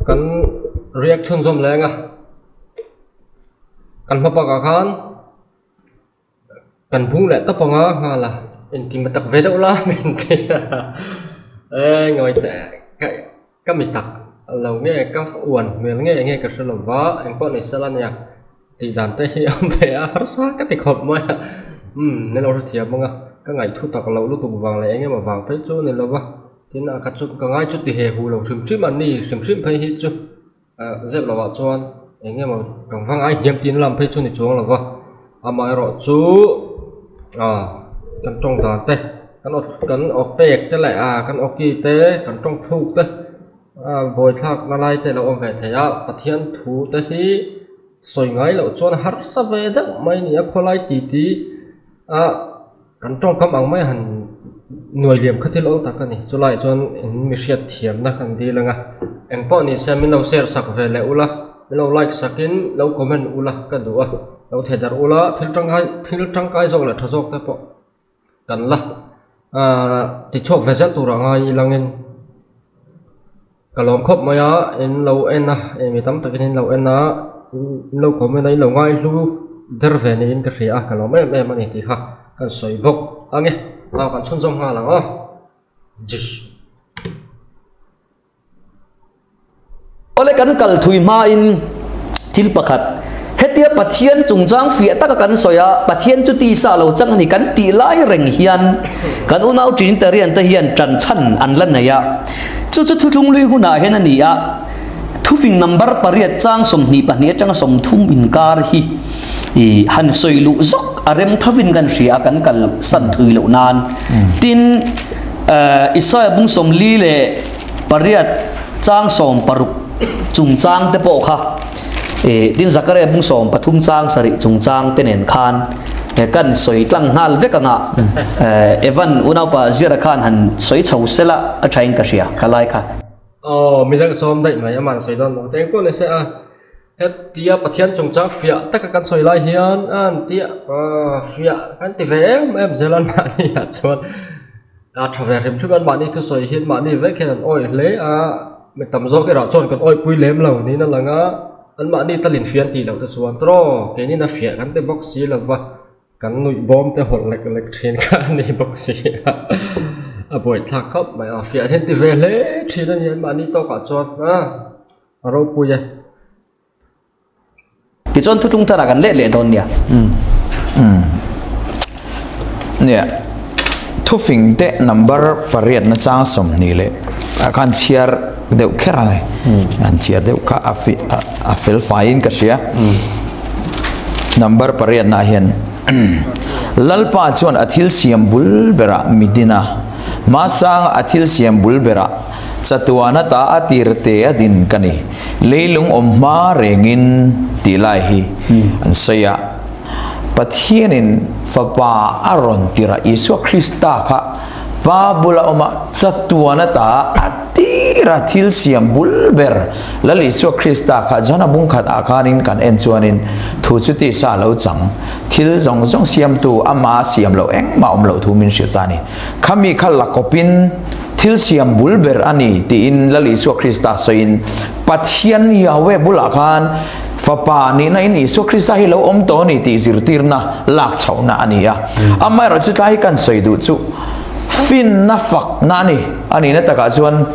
Kan react chhunzawm leh anga kan hma bakah khan kan bung leh tawp anga nghal a engtin tak ve deuh la min ti a e ngawi teh ka mi tak lo nge ka uan hmel nge nge ka hre lo va engpawh ni sela nia tih dan te hi a awm ve a harsa ka ti khawp mai a umm min lo hrethiam ang a ka ngaihthu tak loh lutuk vang leh eng emaw vang phei chu a ni lo va tin a kha chu ka ngai chu ti he hu lo hrim hrim an ni hrim hrim phei hi chu ah zep lo ah chuan eng emaw kan va ngai hniam tih na lam phei chu ni chuang lo va amaherawh chu ah kan tawng dan te kan aw kan aw pek te leh ah kan aw ki te kan tawng thluk te ah buaithlak na lai te a lo awm ve thei a Pathian thu te hi sawi ngai loh chuan harsa ve deuh mai a ni a khawlai ti ti ah. Kan tawngkam ang mai han nuai liam kha thil awl tak a ni. Chulaiah chuan in mi hriat thiamna kan dil ang a, eng pawh ni se min lo share sak ve leh ula, min lo like sakin lo comment ula ka duh a, lo thei darh ula thil tangkai thil tangkai zawk leh tha zawk te pawh kan la ahh tichhuak ve zel turah ngai ilangin ka lawm khawp mai a, in lo en a, mi tam takin in lo en a, in lo comment a, in lo ngaihlu der ve niin ka hria a, ka lawm em em a ni tih kha kan sawi bawk ang e, aw kan chhunzawm nghal ang aw. Awle kan kal thui hmain thil pakhat hetia Pathian chungchang fiah taka kan sawi a, Pathian chu tisa lo chang a ni kan tih lai reng hian kan unau Trinitarian te hian tan chhan an la nei a, chu chu thuthlung lui hunah hian a ni a, thufing number pariat chang 22 atanga 30 inkar hi i han sawi luh zawk a rem thovin kan hria a, kan kal san thui loh nan. Tin, Isaiah bung 48 chang 60 chungchang te pawh kha tin Zakaria bung 13 chang 7 chungchang te nen khan kan sawi tlang nghal vek anga Evan unaupa Zira khan han sawi chho sela a thain ka hria ka lai kha. Aw mi dang sawm daih mai aman sawi dawn lo te engpawh ni se a hetia Pathian chungchang fiah taka kan sawi lai hian a an tia fiah kan ti ve em em zel an mahni ah chuan A tha ve hrim hrim a, mahni thusawi hian mahni vek hian an awih hle a, mi tam zawk erawh chuan kan awihpui lem lo niin a lang a, an mahni talin fiah an tih loh te chuan tawh keinin a fiah kan ti bawk si lo va, kan nuih bawm te hawlh lek lek thin kha a ni bawk si a, a buaithlak khawp mai a, fiah hian ti ve hle thin a ni an mahni tawkah chuan a, a ropui e. Tichuan thutlung tharah kan leh leh dawn nia. Umm. Nia. Thufing te number pariat na chang 20 leh ah khan chhiar deuh kher ang e. An chhiar deuh kha a fi a fel faiin ka hria. Number pariat na hian Lalpa chuan a thil siam bul berah midin a, hmasanga a thil siam bul berah Chatuana ta a tir te a din ka ni. Leilung awm hma rengin tih lai hi an sawi a. Pathianin Fapa a rawn tir a, Isua Krista kha Pa bula awm a, chatuana ta a tir a thil siam bul ber Lal Isua Krista kha John-a bung khat ah khanin kan en chuanin thu chu tisa a lo chang, thil zawng zawng siamtu ama siam loh engmah awm loh thu min hrilh ta a ni. Khami kha la kawpin Thil siam bul ber a ni tiin Lal Isua Krista sawiin Pathian Yahweh bulah khan Fapa nihna in Isua Krista hi lo awm tawh a ni tih zirtirna lak chhohna a ni a. Amaherawh chu tlai hi kan sawi duh chu finna fakna a ni. A nihna takah chuan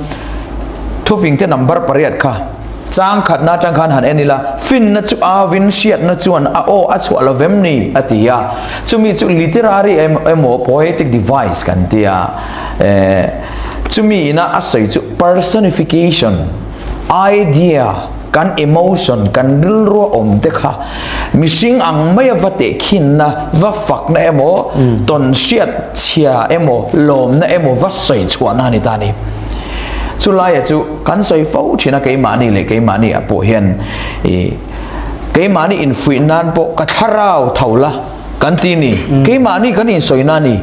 thufingte number pariat kha Chang khatna atang khan han en ila, finna chu avin hriatna chuan a aw a chhuah lo vem ni? a ti a. Chumi chu literary emaw poetic device kan ti a. Chumi ina a sawi chu personification, idea, kan emotion, kan rilrua awm te kha mihring ang maia va tehkhinna, va fakna emaw, tawn hriat chhia emaw, lawmna emaw va sawi chhuahna a ni ta a ni. Chulaia chu kan sawi fo thin a keimahni leh keimahni ah pawh hian ih keimahni infuih nan pawh ka thlarau tho la kan ti ni keimahni kan insawi na ni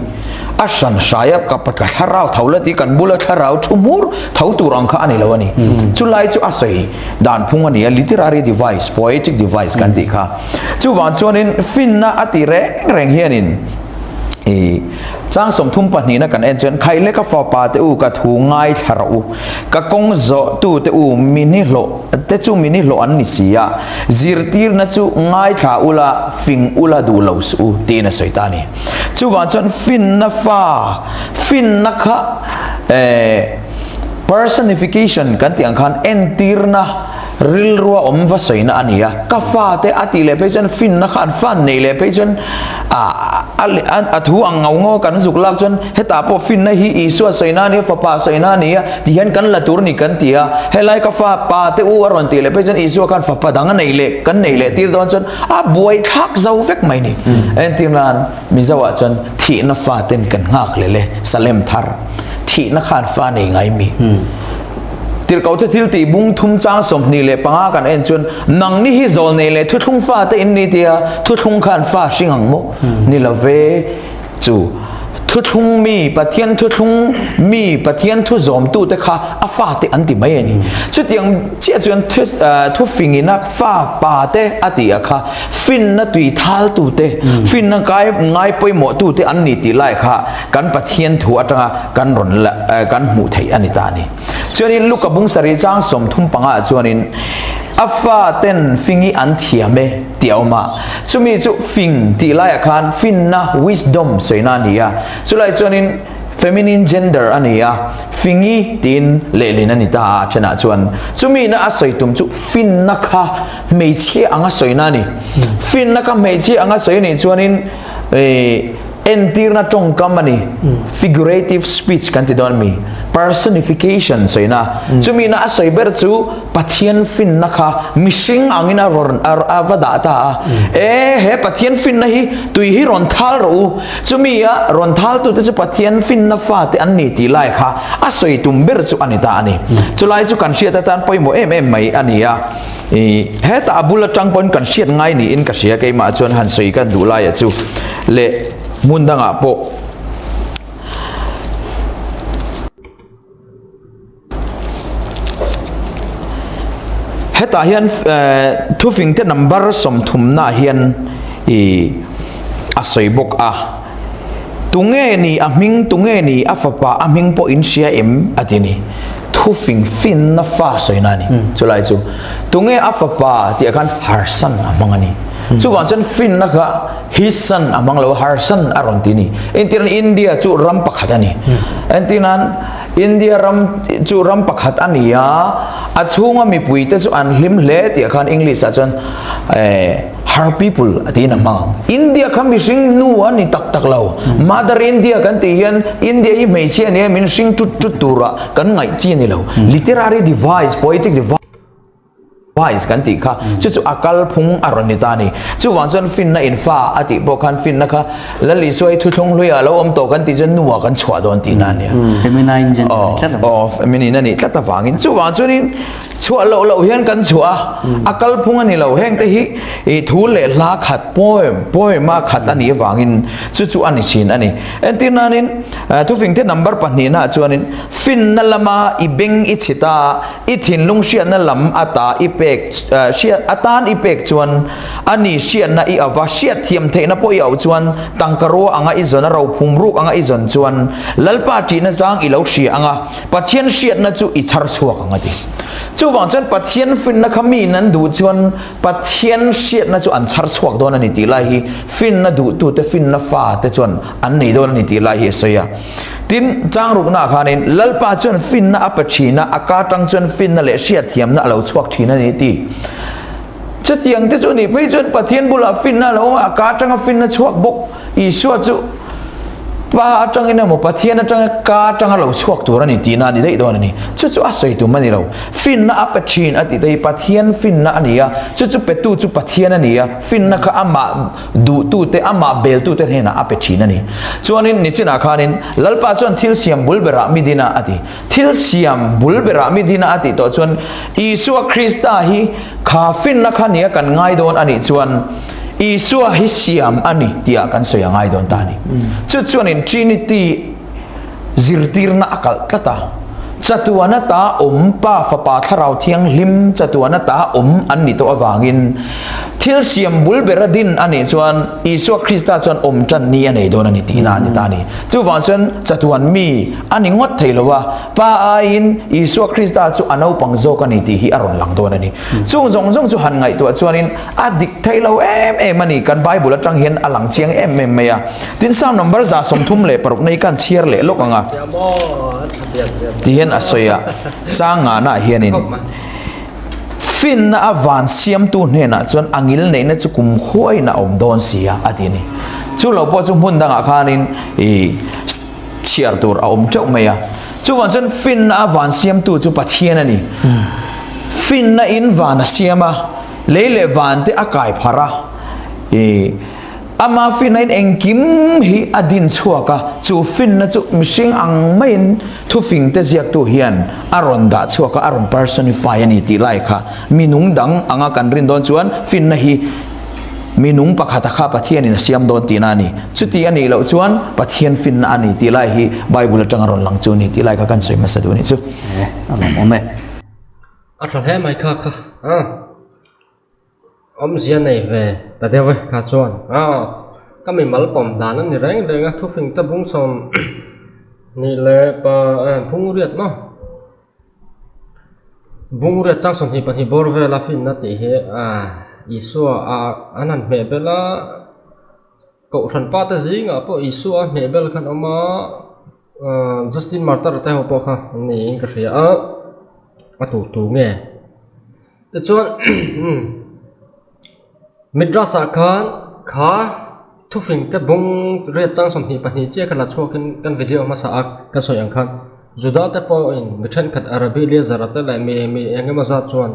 a hran hrai a ka ka thlarau tho la tih kan bula thlarau thu hmur tho tur ang kha a ni lo a ni chulai chu a sawi dan phung a ni a literary device poetic device kan tih kha chuvang chuanin finna a ti reng reng hianin. I chang 30 pahnihna kan en chuan Khaile ka fapa te u ka thu ngaithla rawh u, ka kawng zawh tu te u mi nihlawh te chu mi nihlawh an ni si a, zirtirna chu ngaithla ula fing ula duh lo suh u tiin a sawi ta a ni. Chuvang chuan finna fa, finna kha eh personification kan tih ang khan entirna, Rilrua awm va sawina a ni a, ka fate a tih leh phei chuan finna kha an fan neih leh phei chuan a thu ang ngau ngau kan zuk lak chuan hetah pawh finna hi Isua sawina a ni a, fapa sawina a ni a ti hian kan la tur a ni kan ti a, helai ka fa pa te u a rawn tih leh phei chuan Isua khan fapa dang a neih leh kan neih leh tir dawn chuan a buai thlak zo vek mai ni. Entir nan Mizoah chuan thihna faten kan nghak leh le Salem thar thihna khan fa nei ngai mi. Tirhkohte thil tih bung thum chang 25 kan en chuan nangni hi zawlnei leh thuthlung fate in ni tia thuthlung khan fa hring ang maw? Ni lo ve. Chu thuthlung mi Pathian thuthlung mi Pathian thu zawmtute kha a fate an ti mai a ni. Chutiang chiah chuan thufingina fa pate a ti a kha finna tui thaltute, finna ngai pawimawhtute an ni tih lai kha kan Pathian thu atanga kan rawn la kan hmuh theih a ni ta a ni. Chuanin Luka bung sarih chang 35 ah chuanin a fa ten fingi an thiam e tih a awm a, chumi chu fing tih laiah khan finna, wisdom, sawina a ni a, chulai chuanin feminine gender a ni a, fingi tiin lehlin a ni ta a, a thenah chuan chumi na a sawi tum chu finna kha hmeichhia anga sawina a ni. Finna kha hmeichhia anga sawi a nih chuanin Entirna tawngkam a ni, figurative speech kan ti dawn mi, personification sawina. Chumi na a sawi ber chu Pathian finna kha mihring angin a rawn a va dah ta a. E, he Pathian finna hi tui hi rawn thal rawh u. Chumi a rawn thal tute chu Pathian finna fate an ni tih lai kha a sawi tum ber chu a ni ta a ni. Chulai chu kan hriat atan pawimawh em em mai a ni a. I hetah a bul atang pawn kan hriat ngai niin ka hria keimah chuan han sawi ka duh laia chu leh hmun dangah pawh hetah hian thufing te number 30 nah hian i a sawi bawk a Tunge ni a hming, tunge ni a fapa, a hming pawh in hria em? a ti ni. Thufing finna fa sawina a ni. Chulai chu tunge a fapa tih ah khan her son a hmang a ni. Chuvang chuan finna kha his son a hmang lo a, her son a rawn ti a ni. Entirnan India chu ram pakhat a ni. Entirnan India ram chu ram pakhat a ni a, a chhunga mipuite chu an hlim hle tih ah khan English ah chuan eh, Her people a tiin a hmang ang. India kha mihring nu a ni tak tak lo. Mother India kan tih hian India hi hmeichhia a nia min hring tut tut tura kan ngaih chi a ni lo. Literary device, poetic device kan tih kha chu chu a kalphung a rawn ni ta a ni. Chuvang chuan finna in fa a tih pawh khan finna kha Lal Isua hi thuthlung hluiah a lo awm tawh kan tih chuan nuah kan chhuah dawn tihna a nia. Feminine gender a ni tlat avangin. Aw, feminine a nih tlat avangin. Chuvang chuanin Chhuah loh loh hian kan chhuah a, a kalphung a ni lo. Hengte hi i thu leh hla khat, poem, poem-a khat a nih avangin chu chu a ni thin a ni. Entir nanin thufingte number pahnihnaah chuanin finna lama i beng i chhit a, i thinlung hriatna lam ata i pek hriat atan i pek chuan a ni hriatna i ava hriat thiam theihna pawh i auh chuan tangkarua anga i zawn a, rophum ruk anga i zawn chuan Lalpa ṭihna zang i lo hria anga, Pathian hriatna chu i chhar chhuak ang a ti. Chuvang chuan Pathian finna kha miin an duh chuan Pathian hriatna chu an chhar chhuak dawn a ni tih lai hi finna duhtute, finna fate chuan an nei dawn a ni tih lai hi a sawi a. Tin, changruknaah khanin Lalpa chuan finna a pe thin a, a ka tang chuan finna leh hriatthiamna a lo chhuak thin a ni ti. Chutiang te chu nih phei chuan Pathian bulah finna a lo awm a, a ka tanga finna chhuak bawk. Isua chu Pa atangin emaw Pathian atanga ka atanga lo chhuak tur a ni tihna a ni daih dawn a ni. Chu chu a sawi tum a ni lo. Finna a pe thin a tih te hi Pathian finna a ni a, chu chu petu chu Pathian a ni a, finna kha amah duhtute, amah beltute hnenah a pe thin a ni. Chuanin nichinah khanin Lalpa chuan thil siam bul berah mi din a a ti. Thil siam bul berah mi din a a tih tawh chuan Isua Krista hi kha finna kha nia kan ngai dawn a nih chuan Isua hi siam a ni tihah kan sawi a ngai dawn ta a ni. Chu chuanin Trinity zirtirna a kalh tlat a. Chatuan ata awm Pa, Fapa, Thlarau Thianghlim chatuan ata awm an ni tawh avangin thil siam bul bera din a nih chuan Isua Krista chuan awm tan ni a nei dawn a ni tihna a ni ta a ni. Chuvang chuan chatuan mi a ni ngawt thei lo a, Pa aiin Isua Krista chu a naupang zawk a ni tih hi a rawn lang dawn a ni. Chung zawng zawng chu han ngaihtuah chuanin a dik thei lo em em a ni. Kan Bible atang hian a lang chiang em em mai a. Tin Psalm number 136 na hi kan chhiar leh lawk ang a. Ti hian a sawi a, chang ngahna ah hianin finna a van siamtu hnenah chuan a ngil neihna chu kum khuaiin a awm dawn si a, a ti a ni. Chu lo pawh chu hmun dangah khanin ih chhiar tur a awm teuh mai a. Chuvang chuan finna a van siamtu chu Pathian a ni. Finna in van a siam a, lei leh van te a kai pharh a, ih Ama finnain engkim hi a din chhuak a, chu finna chu mihring ang maiin thufingte ziaktu hian a rawn dah chhuak a, a rawn personify a ni tih lai kha mi nung dang anga kan rin dawn chuan finna hi mi nung pakhata kha Pathianin a siam dawn tihna a ni. Chuti a nih loh chuan Pathian finna a ni tih lai hi Bible atanga rawn lang chu a ni tih lai kha kan sawi hmasa duh a nih chu. E, a lawmawm e. A tha hle mai kha kha a. Awmzia nei ve ta deuh e kha chuan aw ka mimal pawm dan a ni reng reng a thufing te bung sawm nih leh pa bung riat maw bung riat chang 22 bawr vela finna tih hi ah Isua ah an han hmeh bel a kohhran pa te zingah pawh Isua a hmeh bel khan a awm a ah Justin Martyr te ho pawh kha an niin ka hria a a tu tu nge. Tichuan Midrash ah khan kha thufing te bung riat chang 22 chiah kha la chhuakin kan video hmasa a kan sawi ang khan Juda te pawhin mi thenkhat Arabi Eleazar te leh mi mi eng emaw zat chuan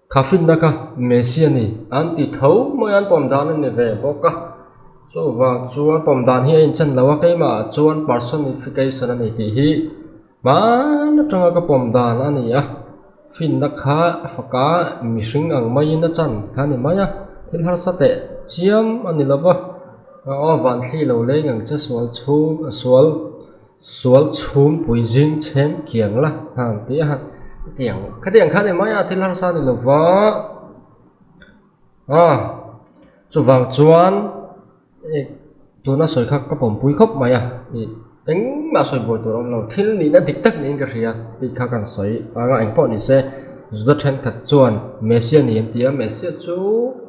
kha finna kha Messi a ni an ti tho mai a an pawm dan a ni ve bawk a chuvang chuan pawm dan hi a inchen lo a keimah ah chuan personification a ni tih hi. Hmaan atanga ka pawm dan a ni a, finna kha a fak a, mihring ang maiin a chan kha a ni mai a, thil harsa teh chiam a ni lo va, aw van thli lo leng ang che sual chhum sual sual chhum pui zing chhem kiang la kha an ti a, khatiang khatiang kha a ni mai a, thil harsa a ni lo va, a chuvang chuan. Tuna sawi kha ka pawmpui khawp mai a, ih engmah sawi buai tur a awm lo, thil nihna dik tak niin ka hria tih kha kan sawi ang a, engpawh ni se Juda thenkhat chuan Messiah ni an ti a, Messiah chu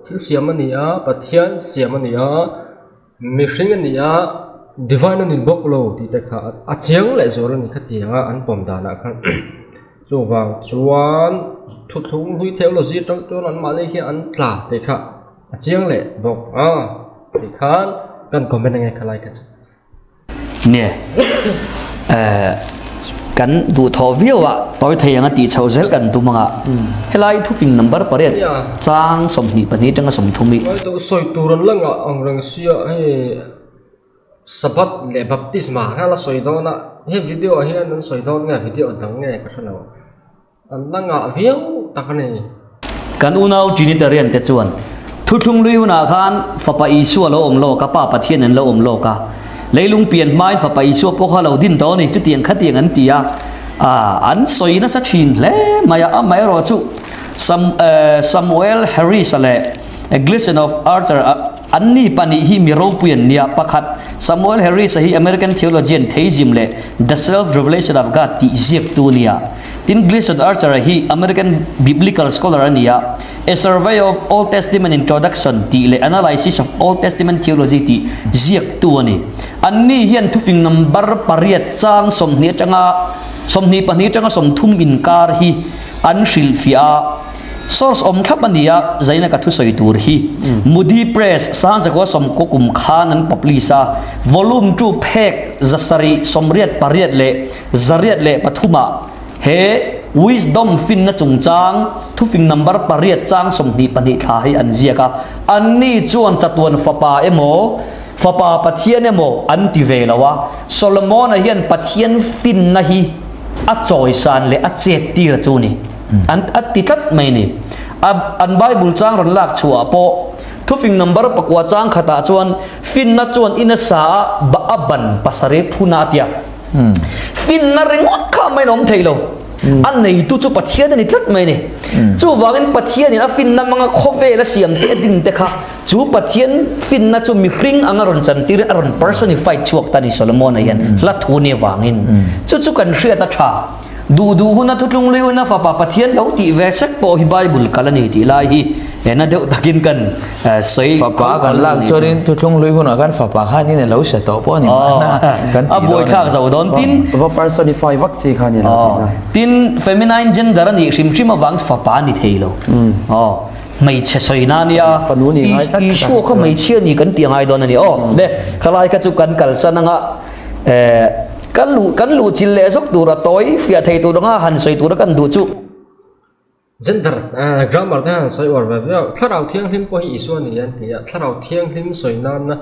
thil siam a ni a, Pathian siam a ni a, mihring a ni a, divine a ni bawk lo tih te kha a chiang leh zual a ni khatiang a an pawm danah khan chuvang chuan thuthlung hlui theology atang chuan anmahni hi an tla tih kha. A chiang leh bawk a tih khan kan comment ange khalai kha chu. Nge eh kan duhthawh viau a tawi thei anga tih chhoh zel kan tum anga helai thufing number pariat chang 22 atanga 30 hi. Deuh sawi tur an la ngah ang reng sia hei Sabbath leh baptisma kha la sawi dawn a he video ah hian an sawi dawn nge video dang nge ka hre lo. An la ngah viau tak a ni. Kan unau Trinitarian te chuan, Thuthlung lui hunah khan Fapa Isua lo awm lawk a, Pa Pathian an lo awm lawk a. Leilung pian hmain Fapa Isua pawh kha lo din tawh a ni, chutiang khatiang an ti a. Aa, an sawi nasa thin hle mai a, amaherawhchu Sam, Samuel Harris-a leh Gleason of Archer a, Anni pahnih hi mi ropui an nia. Pakhat, Samuel Harris-a hi American theologian Theism leh The Self-Revelation of God tih ziaktu a nia. Tin, Gleason Archer-a hi American biblical scholar a ni a, A Survey of Old Testament Introduction tih leh Analysis of Old Testament Theology tih ziaktu a ni. Anni hian thufing number pariat chang 20 atanga 22 atanga 30 inkar hi an hrilhfiah a. Source awm thlap a ni a, Zaina ka thusawi tur hi. Moody Press, Sangzakua sawmkaw kum khan an publish a, Volume ii phek 788 leh 103 ah he Wisdom finna chungchang thufing number pariat chang 22 thla hi an ziak a, anni chuan chatuan fapa emaw, fapa Pathian emaw an ti ve lo a, Solomon-a hian Pathian finna hi a chawisan leh a chet tir a chu ni. An a ti tlat mai ni. A an Bible chang rawn lak chhuah ah pawh thufing number pakua chang khatah chuan finna chuan ina sa a ba a ban pasarih phuna a tia. Finna ringawt kha mai in awm thei lo. A neitu chu Pathian a ni tlat mai a ni. Chuvangin Pathianin a finna hmanga khawvel a siam te a din te kha chu Pathian finna chu mihring anga rawn chantir in a rawn personified chhuak ta a ni Solomon-a hian hla thu ni avangin. Chu chu kan hriat a tha. Duh duh huna thutlung lui huna fapa Pathian lo tih ve sek pawh hi Bible kal a ni tih lai hi na deuh takin kan sawi Fapa kan lak chuanin thutlung lui hunah khan fapa khan in a lo hre tawh pawh a ni mahna kan tih dawn a ni. A buaithlak zo dawn tin. Va personify vak chi kha a ni lo tihna. Tin, feminine gender a nih hrim hrim avang fapa a ni thei lo. Hmeichhe sawina a nia. Fanu nih ngai tlat. Isua kha hmeichhia ni kan tih a ngai dawn a ni. Aw, le khalai kha chu kan kalsan anga. Kan luh kan luh chil leh zawk tur a tawi fiah thei tur anga han sawi tura kan duh chu. Gender grammar te han sawi uar ve viau. Thlarau Thianghlim pawh hi Isua ni an ti a, Thlarau Thianghlim sawi nana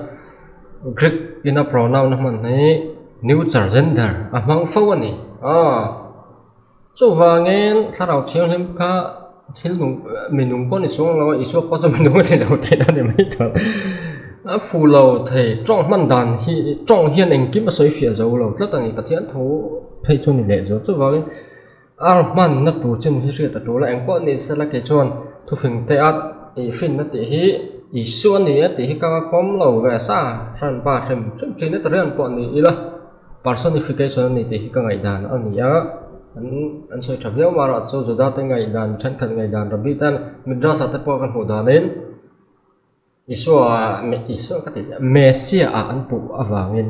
Greek ina pronoun a hman hi neuter gender a hmang fo a ni. Aw. Chuvangin Thlarau Thianghlim kha thil nung mi nung pawh ni chuang lo a, Isua pawh chu mi nung a ni lo tih a ni mai tawh. A fu lo thei tawng hman dan hi tawng hian engkim a sawi fiah zo lo tlat a ni Pathian tho phei chu ni leh zual. Chuvangin ar hmanna tur chin hi hriat a tul a, engpawh ni sela kei chuan thufing te a ih finna tih hi Isua a ni a tih hi ka pawm lo ve sa hranpa hrim hrim thin a ta rian pawh ni ila. Personification a ni tih hi ka ngaihdan a ni a, an an sawi tha viau marawh chu Juda te ngaihdan thenkhat ngaihdan Rabbi ten Midrash ah te pawh kan hmuh danin Isua Isua ka tih chiah Messiah ah an puh avangin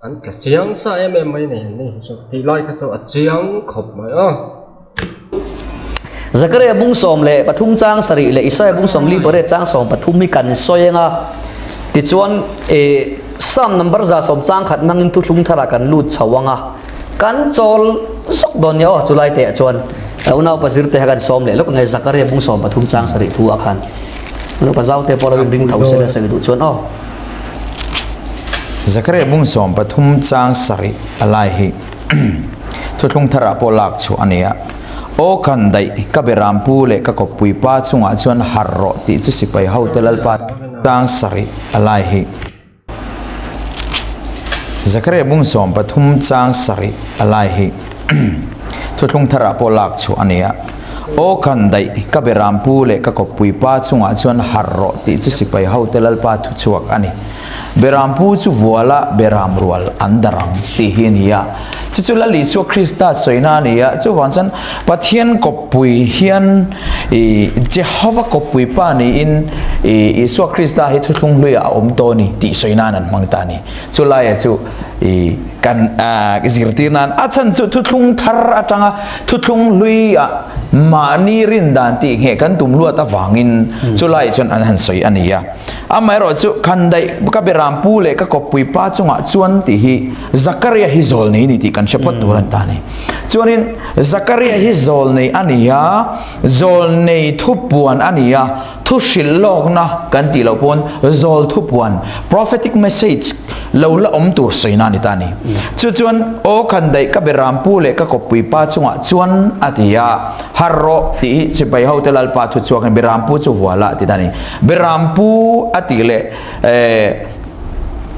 an tla chiang sa em em mai a ni an ni hi chu tih lai kha chu a chiang khawp mai a. Zakaria bung 13 chang 7 leh Isaia bung 48 chang 13 hi kan sawi eng a, tichuan eh Psalm number 110 chang khat hmangin thuthlung tharah kan lut chho ang a, kan chawl zawk dawn nia aw chulai teh ah chuan unau pa zirte kha kan sawm leh lawk ang e Zakaria bung 13 chang 7 thu ah khan unau pa Zaute pawh lo inring tho se la sawi duh chuan aw. Zakaria bung 13 chang 7 a lai hi. Thuthlung tharah pawh lak chhuah a ni a, Aw kan daih, ka beram pu leh ka kawppui pa chungah chuan harh rawh tih chu sipai hote Lalpa tang sarih a lai hi. Zakaria bung 13 chang sarih a lai hi. Thuthlung tharah pawh lak chhuah a ni a, Aw kan daih, ka beram pu leh ka kawppui pa chungah chuan harh rawh tih chu sipai hote Lalpa thuchhuak a ni. Beram pu chu vuala beram rual an dar ang tih hi a ni a. Chu chu Lal Isua Krista sawina a ni a. Chuvang chuan Pathian kawppui hian i Jehova kawppui pa niin i Isua Krista hi thuthlung hluiah a awm tawh a ni tih sawi nan an hmang ta a ni. Chu laia chu i kan zirtir nan a chhan chu thuthlung thar atanga thuthlung hluiah mahni rin dan tih ngheh kan tum luat avangin chu laiah chuan an han sawi a ni a. Amaherawh chu, Khan daih ka beram pu leh ka kawppui pa chungah chuan tih hi Zakaria hi zawlnei a ni tih kan hre phawt tur a ni ta a ni. Chuanin Zakaria hi zawlnei a ni a, zawlnei thupuan a ni a, thu hrilh lawkna kan tih loh pawn zawl thupuan, prophetic message, lo la awm tur sawina a ni ta a ni. Chu chuan, Aw khan daih ka beram pu leh ka kawppui pa chungah chuan a ti a, Harh rawh tih hi sipai hote Lalpa thu chhuakin beram pu chu vual a ti ta a ni. Berampu a tih leh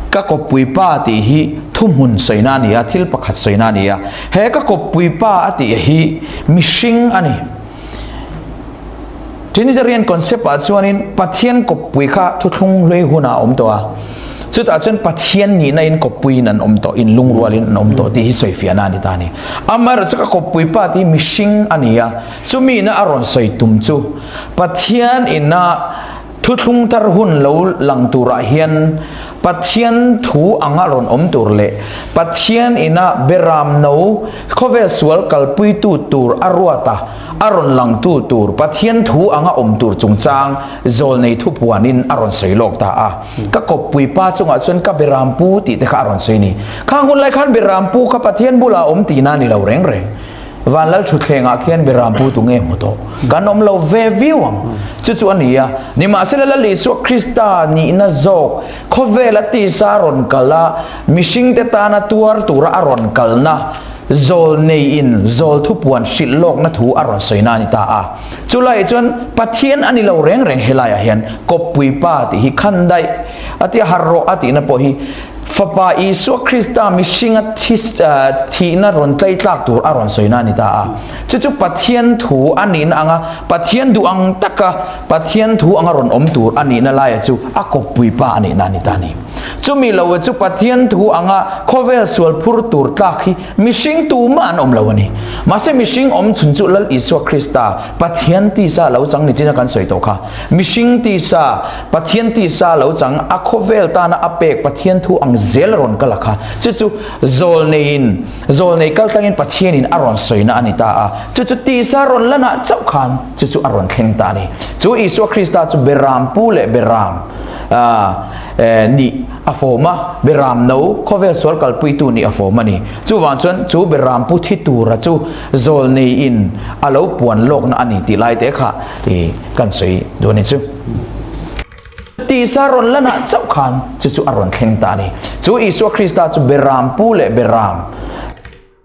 ka kawppui pa tih hi thuhmun sawina a ni a, thil pakhat sawina a ni a. He ka kawppui pa a tih hi mihring a ni. Trinitarian concept ah chuanin Pathian kawppui kha thuthlung hlui hunah a awm tawh a. Chutah chuan Pathian nihna in kawppuiin an awm tawh, in lungrualin an awm tawh tih hi sawifiahna a ni ta a ni. Amaherawhchu ka kawppui pa tih hi mihring a ni a, chumi ina a rawn sawi tum chu Pathian ina thuthlung thar hun lo lang turah hian Pathian thu anga rawn awm tur leh Pathian ina beram no khawvel sual kalpuitu tur a ruata a rawn langtu tur Pathian thu anga awm tur chungchang zawlnei thupuanin a rawn sawi lawk ta a. Ka kawppui pa chungah chuan ka beram pu tih te kha a rawn sawi ni. Khang hun lai khan beram pu kha Pathian bulah a awm tihna a ni lo reng reng. Vanlal thutthlengah khian beram pu tu nge hmu tawh? Kan awm lo ve viau ang. Chu chu a ni a. Nimahsela Lal Isua Krista nihna zawk khawvela tisa a rawn kal a, mihringte tana tuar tura a rawn kalna zawl neiin zawl thupuan hrilh lawkna thu a rawn sawina a ni ta a. Chulaiah chuan Pathian a ni lo reng reng helaiah hian kawppui pa tih hi khan daih a tia harh rawh a tihna pawh hi. Fapa Isua Krista mihringa thihna rawn tlaitlak tur a rawn sawina a ni ta a. Chu chu Pathian thu a nihna anga Pathian duh ang taka Pathian thu anga rawn awm tur a nihna laia chu a kawppui pa a nihna a ni ta a ni. Chumi lo chu Pathian thu anga khawvel sual phur tur tlak hi mihring tumah an awm lo a ni. Mahse mihring awm chhun chu Lal Isua Krista, Pathian tisa lo chang ni chin a kan sawi tawh kha. Mihring tisa, Pathian tisa lo chang a khawvel tana a pek Pathian thu ang zel a rawn kal a kha. Chu chu zawlneiin, zawlnei kal tlangin Pathianin a rawn sawina a ni ta a. Chu chu tisa rawn lanah chauh khan chu chu a rawn thleng ta a ni. Chu Isua Krista chu Beram pu leh Beram nih a fawm a, Beram no khawvel sual kalpuitu nih a fawm a ni. Chuvang chuan chu Beram pu thi tura chu zawlneiin a lo puan lawkna a ni tih lai te kha i kan sawi duh a ni chu. Tisa rawn lanah chauh khan chu chu a rawn thleng ta a ni. Chu Isua Krista chu Beram pu leh Beram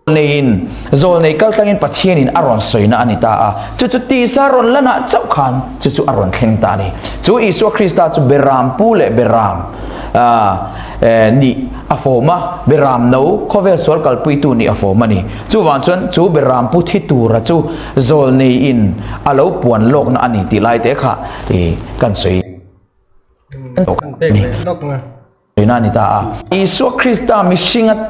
neiin zawlnei kal tlangin Pathianin a rawn sawina a ni ta a. Chu chu tisa rawn lanah chauh khan chu chu a rawn thleng ta a ni. Chu Isua Krista chu Beram pu leh Beram nih a fawm a, Beram no khawvel sual kalpuitu nih a fawm a ni. Chuvang chuan chu Beram pu thi tura chu Zawlneiin a lo puan lawkna a ni tih lai te kha i kan sawi sawina a ni ta a. Isua Krista mihringa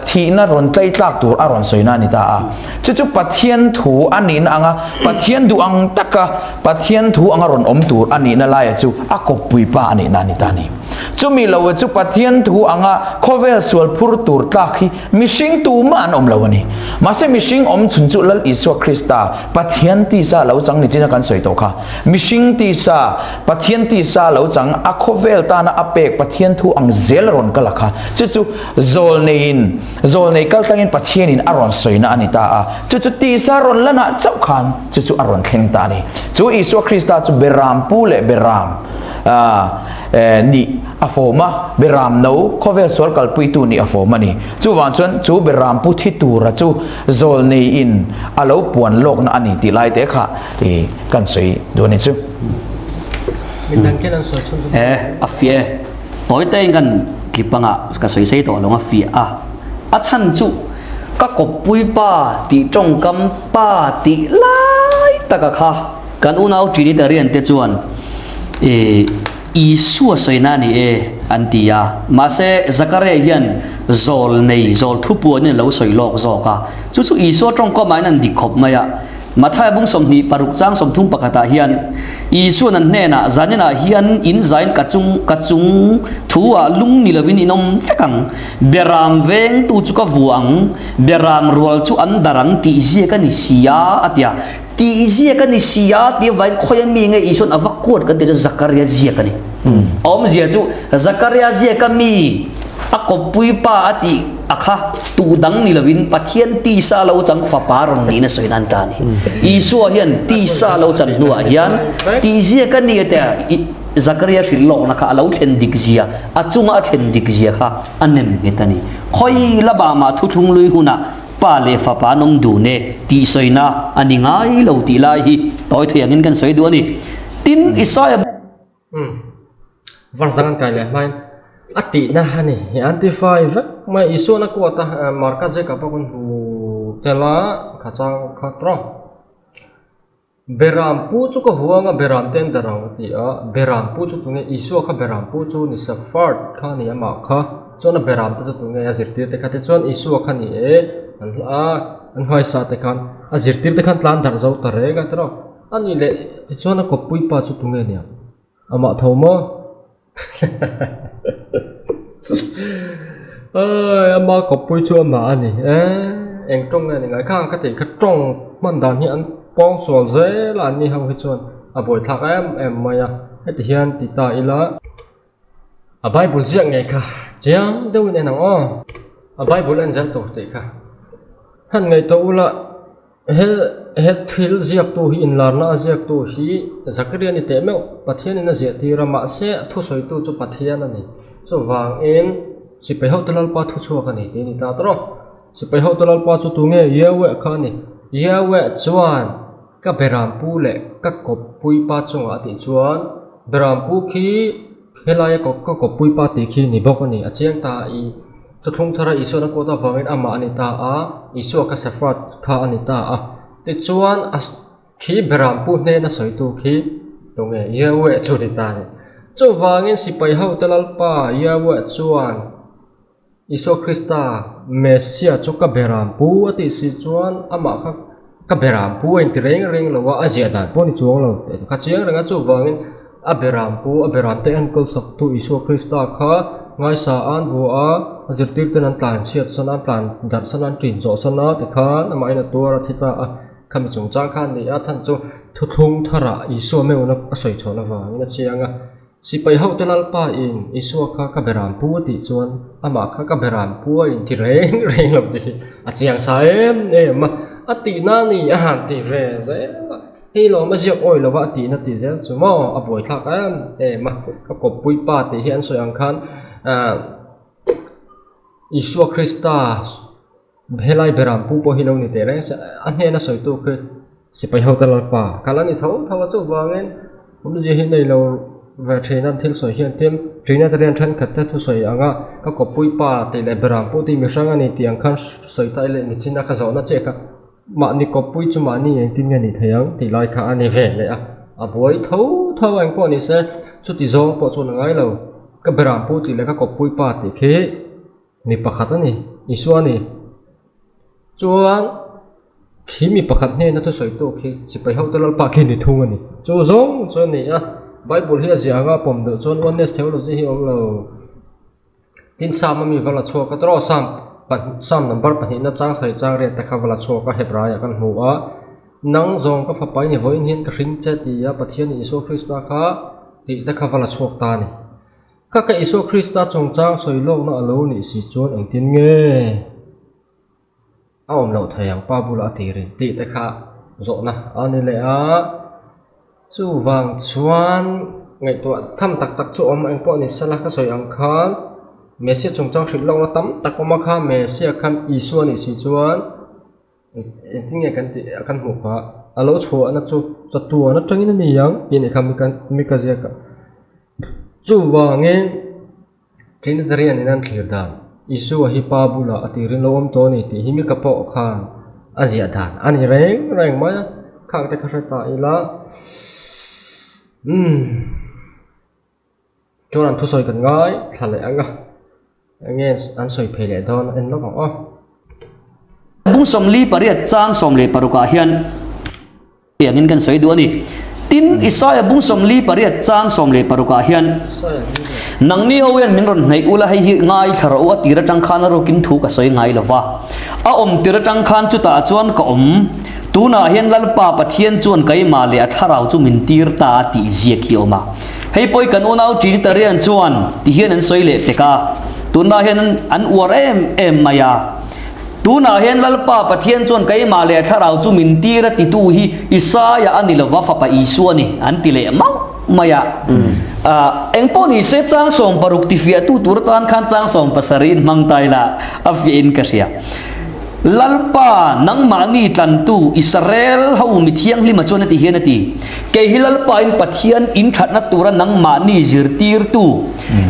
thihna rawn tlaitlak tur a rawn sawina a ni ta a. Chu chu Pathian thu a nihna anga Pathian duh ang taka Pathian thu anga rawn awm tur a nihna laia chu a kawppui pa a nihna a ni ta a ni. Chumi lo chu Pathian thu anga khawvel sual phur tur tlak hi Mihring tumah an awm lo a ni. Mahse mihring awm chhun chu Lal Isua Krista, Pathian tisa lo chang ni chin a kan sawi tawh kha. Mihring tisa, Pathian tisa lo chang, a khawvel tana a pek Pathian thu ang zel a rawn kal a kha. Chu chu zawlneiin, zawlnei kal tlangin Pathianin a rawn sawina a ni ta a. Chu chu tisa rawn lanah chauh khan chu chu a rawn thleng ta a ni. Chu Isua Krista chu Beram pu leh Beram nih a fawm a, Beram no khawvel sual kalpuitu nih a fawm a ni. Chuvang chuan chu Beram pu thi tura chu zawlneiin a lo puan lawkna a ni tih lai te kha i kan sawi duh a ni chu. E, a fiah e. Tawi tein kan tlip anga ka sawi sei tawh lo a fiah a. A chhan chu ka kawppui pa tih tawngkam pa tih lai taka kha kan unau Trinitarian te chuan e, Isua sawina a ni e, an ti a. Mahse, Zakaria hian zawl nei, zawl thupuanin a lo sawi lawk zawk a. Chu chu Isua tawngkawmah hian an dik khawp mai a. Mathaia bung 26 chang 30 pakhatah hian Isua'n an hnenah, Zaninah hian in zain ka chung, ka chung thu-ah lung ni lovin in awm vek ang. Beram vengtu chu ka vuah ang, beram rual chu an dar ang tih ziak a ni si a, a ti a. Tih ziak a ni si a tih avangin khawi a mi nge Isua'n a va kuat kan tih chu Zakaria ziak a ni. A awmzia chu Zakaria ziaka mi a kawppui pa a tih a kha tuh dang ni lovin Pathian tisa lo chang fapa rawn niin a sawi nan ta a ni. Isua hian tisa lo chan hnuah hian tih ziak a ni a tia Zakaria hrilh lawkna kha a lo thlen dik zia, a chunga a thlen dik zia kha a nem nghet a ni. Khawi lamah mah thuthlung lui hunah Pa leh Fapa an awm dun e tih sawina a ni ngai lo tih lai hi tawi thei angin kan sawi duh a ni. Tin, Isaia. Umm. Verse dang an kai leh hmain a tihna a ni. Hi an ti fai vek mai. Isuan a kuat a, Marka Jacob a kun hmu tel a, kha chang kha tawng. Beram pu chu ka vuang a, Beram te an darh ang a ti a, Beram pu chu tunge Isua kha Beram pu chu ni Safard kha a ni amah kha, chuan a Beram te chu tunge a zirtir te kha te chuan Isua kha ni e, an hla a, an nghaisa te khan a zirtir te khan tlan darh zo ta reng a tiraw, a nih leh tichuan a kawppui pa chu tunge nia amah tho maw? Aii ama kawppui chu amah a ni e eng tawng nge ni ngai kha ka tih kha tawng hman dan hi an pawng sual zel a an ni ho hi chuan a buaithlak em em mai a heti hian ti ta ila a bible ziak ngei kha chiang deuhin en ang aw a bible en zel tur tih kha han ngaihtuah ula. He he thil ziaktu hi inlarna a ziaktu hi Zakaria ni teh meuh Pathianin a ziah tir a mahse a thusawitu chu Pathian a ni. Chuvangin Sipai hote Lalpa thu chhuak a ni tih a ni ta tawrh. Sipai hote Lalpa chu tunge Yahweh kha a ni. Yahweh chuan ka Berampu leh ka kawppui pa chungah a tih chuan Berampu khi. Helaia ka kawppui pa tih khi ni bawk a ni. A chiang ta i thuthlung thara Isuan a kuat avangin amah a ni ta a, Isua kha Shepherd kha a ni ta a. Tichuan a khi Berampu hnena sawitu khi tunge Yahweh chu ni ta a ni. Chuvangin sipai hote Lalpa Yahweh chuan Isua Krista, Messia chu ka beram pu a tih si chuan amah kha ka beram pu a inti reng reng lo a, a ziah dan pawh a ni chuang lo tih kha chiang reng a, chuvangin a beram pu, a beram te enkawl saktu Isua Krista kha ngaisa a an vuah a, a zirtir ten an tlan chhiat san a, an tlan darh san a, an ṭin zawh san a tikhan amahin a tuar a thi ta a, khami chungchang kha a ni a, chhan chu thuthlung tharah Isua meuhna a sawi chhuahna vangin a chiang a. Sipai hote Lalpa in Isua kha ka beram pu a tih chuan amah kha ka beram pu a inti reng reng lo tih hi a chiang sa em em a, a tihna a ni a han ti ve zel a, hei lawm a ziak awi lova a tihna tih zel chu maw a buaithlak em em a, ka kawppui pa tih hi an sawi ang khan ah Isua Krista helai beram pu pawh hi lo ni teh reng se a hnena sawitu khi sipai hote Lalpa kha la ni tho tho a chuvangin awmzia hi nei lo ve thin a thil sawi hian tin Trinitarian thenkhat te thusawi anga ka kawppui pa tih leh beram pu tih mi hrang a ni tih ang khan sawi ta ila nichin a ka zawhna chiah kha mahni kawppui chu mahni engtin nge ni thei ang tih lai kha a ni ve leh a a buai tho tho a engpawh ni se chuti zawng pawh chuan a ngai lo ka beram pu tih leh ka kawppui pa tih khi. Mi pakhat a ni, Isua a ni. Chuan khi mi pakhat hnena thusawi tu khi sipai hote Lalpa khi ni thung a ni. Chu zawng chu a ni a, Bible hi a ziah anga a pawm duh chuan oneness theology hi a awm lo. Tin Psalm a mi va la chhuak a, tawrh Psalm Psalm number pahnihna chang sawi chang riat te kha va la chhuak a, Hebraiah kan hmu a, Nang zawng ka fapa i ni vawiin hian ka hring che ti a Pathian Isua Krista kha tih te kha va la chhuak ta a ni. Ka ka Isua Krista chungchang sawi lawkna a lo nih si chuan engtin nge a awm loh thei ang pa bulah a ti rin tih te kha zawhna a ni leh a, chuvang chuan ngaihtuah tham tak tak chu awm engpawh ni sela ka sawi ang khan Messia chungchang hrilh lawkna tam tak awm a kha Messia khan Isua nih si chuan. Engtin nge kan tih kan hmuh phah a lo chhuahna chu chatuan atangin a ni ang tih a nih kha mi ka ziak a chuvangin Trinitarian in an thlir dan Isua hi pa bulah a tirin lo awm tawh a ni tih hi mi ka pawh khan a ziah dan a ni reng reng mai a khang te kha hre ta ila umm. Chuan an thusawi kan ngai thla leh ang a, enge an sawi phei leh dawn en lawk ang aw. Bung 48 chang 16 ah hian tiangin kan sawi duh a ni. Tin, Isaia bung 48 chang 16 ah hian, Nangni ho hian min rawn hnaih ula hei hi ngaithla rawh u a tir atang khan a rukin thu ka sawi ngai lo va, a awm tir atang khan chutah chuan ka awm. Tunah hian Lalpa Pathian chuan keimah leh a thlarau chu min tir ta a tih ziak hi a awm a. Hei pawh hi kan unau Trinitarian chuan ti hian an sawi leh tek a, tunah hian an uar em em mai a. Tunah hian Lalpa Pathian chuan keimah leh a thlarau chu min tir a titu hi Isaia a ni lova fapa Isua a ni an ti leh mauh mai a. Eng pawh ni se chang 60 tifiahtu tur atan khan chang 70 in hmang ta ila a fiahin ka hria. Lalpa, nangmahni tlantu Israel ho mi thianghlima chuan a ti hian a ti, Kei hi Lalpa in Pathian in thatna tura nangmahni zirtirtu,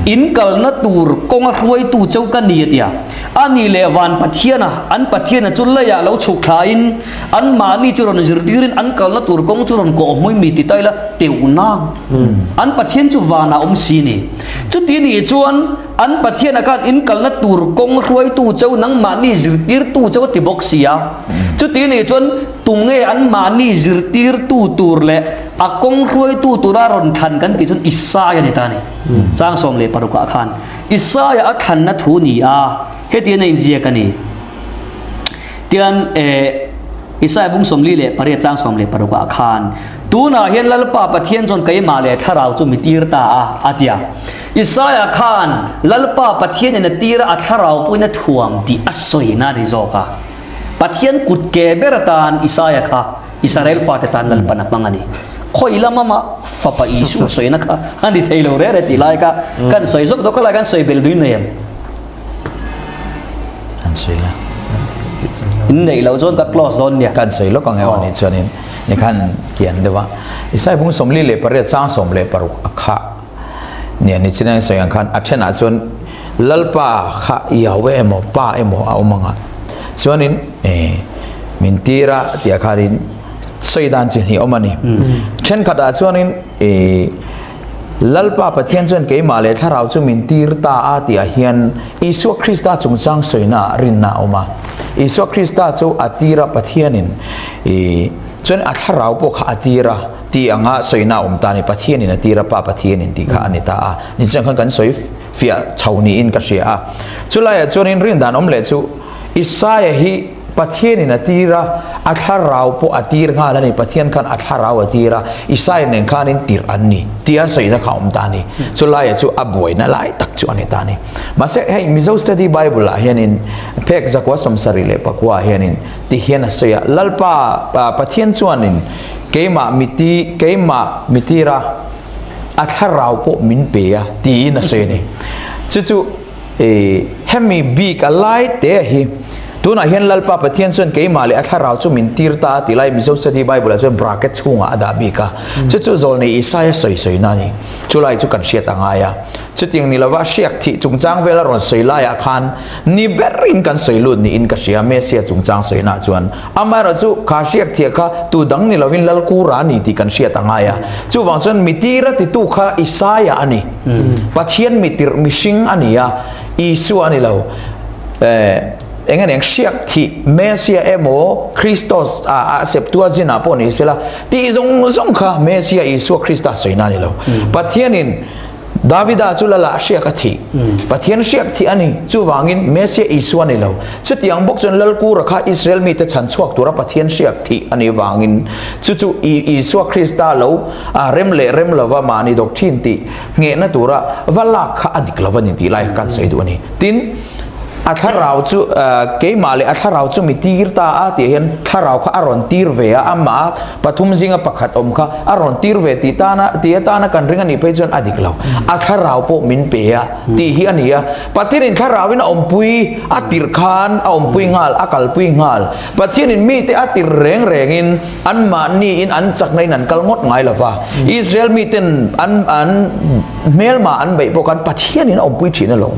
in kalna tur kawnga hruaitu cheu ka ni a ti a. A ni leh van Pathiana, an Pathiana chu leiah lo chhuk thlain, anmahni chu rawn zirtirin an kalna tur kawng chu rawn kawhhmui mi ti ta ila teuh nang. An Pathian chu vanah awm si ni. Chuti nih chuan, An Pathian a khan in kalna tur kawng hruaitu cheu nangmahni zirtirtu cheu a ti bawk si a. Chuti nih chuan tunge anmahni zirtirtu tur leh a kawng hruaitu tura rawn thlan kan tih chuan Isaia ni ta a ni. Chang 16 ah khan Isaia a thlanna thu ni a, hetiang a inziak a ni. Tian eh Isaia bung 48 chang 16 ah khan tunah hian Lalpa Pathian chuan keimah leh thlarau chu mi tir ta a, a ti a. Isaia khan Lalpa Pathianin a tira a thlarau pawhin a thuam tih a sawina a ni zawk a. Pathian kut ke ber atan Isaia kha Israel fate tan Lalpan a hmang a ni. Khawi lama mah fapa Isua sawina kha a ni thei lo rere tih lai kha kan sawi zawk dawk a lai kan sawi belh duin mai em? An sawi la. In neih loh chuan ka close dawn nia. Kan sawi lawk ang e aw ni chuanin ni khan kian deuh a. Isaia bung 48 chang 16 a khah. Nia nichin a sawi ang khan a thenah chuan Lalpa kha Yahweh emaw Pa emaw a awm ang a, chuanin min tir a tih ah khanin sawi dan chi hnih a awm a ni. Thenkhatah chuanin Lalpa Pathian chuan keimah leh thlarau chu min tir ta a tih ah hian Isua Krista chungchang sawina ah rinna a awm a. Isua Krista chu a tir a Pathianin chuan a thlarau pawh kha a tir a tih anga sawina a awm ta a ni. Pathianin a tir a, Pa Pathianin tih kha a ni ta a. Nichiang khan kan sawi fiah chho niin ka hria a. Chulaiah chuanin rindan awm leh chu Isaia hi Pathianin a tir a, a thlarau pawh a tir nghal a ni. Pathian khan a thlarau a tir a, Isaia nen khanin tirh an ni tia sawina kha a awm ta a ni. Chu laia chu a buaina lai tak chu a ni ta a ni. Mahse hei Mizo Study Bible ah hianin phek zakua 74 ah hianin ti hian a sawi a, Lalpa Pathian chuanin keimah mi ti keimah mi tir a, a thlarau pawh min pe a tiin a sawi a ni. Chu chu. Hemi bik a lai te hi tunah hian Lalpa Pathian chuan keimah leh a thlarau chu min tir ta a ti lai Mizo Study Bible ah chuan bracket chhungah a dah bik a. Chu chu zawlnei Isaia sawi sawina a ni. Chulai chu kan hriat a ngai a. Chutiang ni lova hriak thih chungchang vel a rawn sawi laiah khan ni berin kan sawi lut niin ka hria Messia chungchang sawina chuan. Amaherawhchu kha hriak thiah kha tu dang ni lovin Lalkura a ni tih kan hriat a ngai a. Chuvang chuan mi tira titu kha Isaia a ni. Pathian mi tirh mihring a ni a, Isua a ni lo. Eng eng hriak thih Messia emaw Christos a Septuagint ah pawh ni sela tih zawng zawng kha Messia Isua Krista sawina a ni lo. Pathianin Davida chu lala hriak a thih. Pathian hriak thih a ni. Chuvangin Messia Isua a ni lo. Chutiang bawk chuan Lalkura kha Israel mite chhan chhuak tura Pathian hriak thih a nih vangin chu chu Isua Krista lo a rem leh rem lova mahni doctrine tih nghehna tura va lak kha a dik lo a ni tih lai kha kan sawi duh a ni. Tin, a thlarau chu keimah leh a thlarau chu mi tir ta a tih hian thlarau kha a rawn tir ve a, amah pathum zinga pakhat awm kha a rawn tir ve tih tana tih atana kan ring a nih phei chuan a dik lo. A thlarau pawh min pe a tih hi a ni a. Pathianin thlarauin a awmpui a tirh khan a awmpui nghal, a kalpui nghal. Pathianin mite a tirh reng rengin Anmahniin an chakna in an kal ngawt ngai lova, Israel miten an an hmelma an beih pawh khan Pathianin a awmpui thin alawm.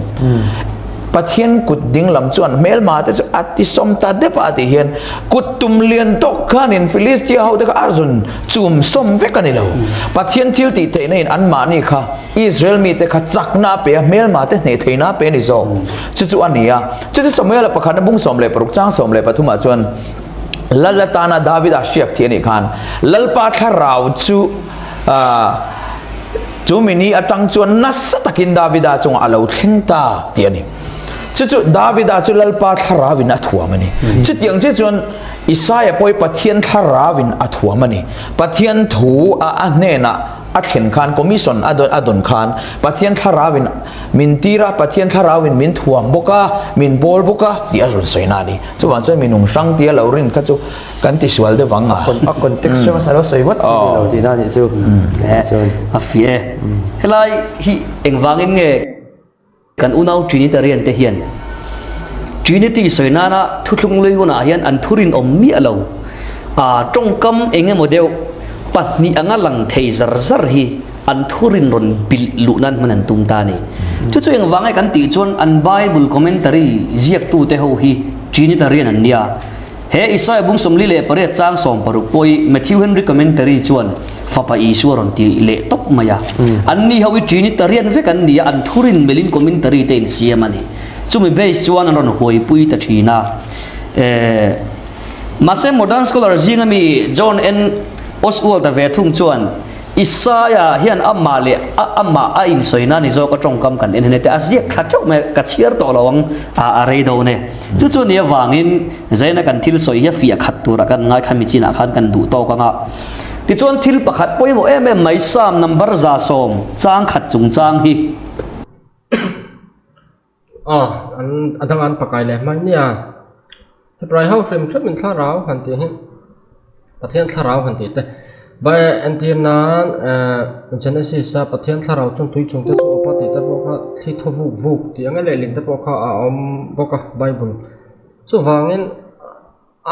Pathian kut ding lam chuan hmelma te chu a ti sawm ta dep a tih hian kut tum lian tawk khanin Philistia ho te kha a zun chum sawm vek a ni lo. Pathian thil tih theihna in anmahni kha Israel mite kha chakna a pe a, hmelma te hneh theihna a pe a ni zawk. Chu chu a ni a. Chu chu Samuela pakhatna bung 16 chang 13 ah chuan Lal atana Davida hriak thih a nih khan Lalpa thlarau chu chu mi ni atang chuan nasa takin Davida chungah a lo thleng ta tih a ni. Chu chu Davida chu Lalpa thlarauin a thuam a ni. Chutiang che chuan Isaia pawh hi Pathian thlarauin a thuam a ni. Pathian thu a hnenah a thlen khan commission a dawn a dawn khan Pathian thlarauin min tir a, Pathian thlarauin min thuam bawk a, min bawl bawk a tih a rawn sawi na a ni. Chuvang chuan minung hrang tia lo rin kha chu kan ti sual deuh ang a. A context hrang hmasa lo sawi ngawt chi ni lo tihna a nih chu. Chuan. A fiah e. Helai hi engvangin nge kan unau Trinitarian te hian Trinity sawi nana thuthlung lui hunah hian an thurinawm miah lo a tawngkam eng emaw deuh pahnih anga lang thei zar zar hi an thurin rawn bilh luh nan hman an tum ta a ni. Chu chu engvang nge kan tih chuan an Bible commentary ziaktute ho hi Trinitarian an nia. He Isaiah bung 48 chang 60 pawh hi Matthew Henry commentary chuan Fapa Isua rawn ti leh tawp mai a. Anni ho hi Trinitarian vek an ni a, an thurin melhin commentary te in siam a ni. Chumi base chuan an rawn huaipui ta thin a. Mahse modern scholar zinga mi John N. Oswald-a ve thung chuan Isaia hian amah leh a amah a insawi na ni zawk a tawngkam kan en hene te a ziak thla teuh mai a, ka chhiar tawh lo ang a rei dawn e. Chu chu ni avangin Zaina kan thil sawi hi a fiah khat turah kan ngai kha mi chinah khan kan duh tawk ang a. Tichuan thil pakhat pawimawh em em mai Psalm number 110 chang khat chungchang hi. Aw an a dang an pakai leh hmai nia Hebrai ho hrim hrim in thlarau han tih hi Pathian thlarau han tih te bai entir nan ehh Genesis a Pathian thlarau chuan tui chung te chu awp a tih te pawh kha thli thaw vuk vuk tih ang lehling te pawh kha a awm bawk a bible chuvangin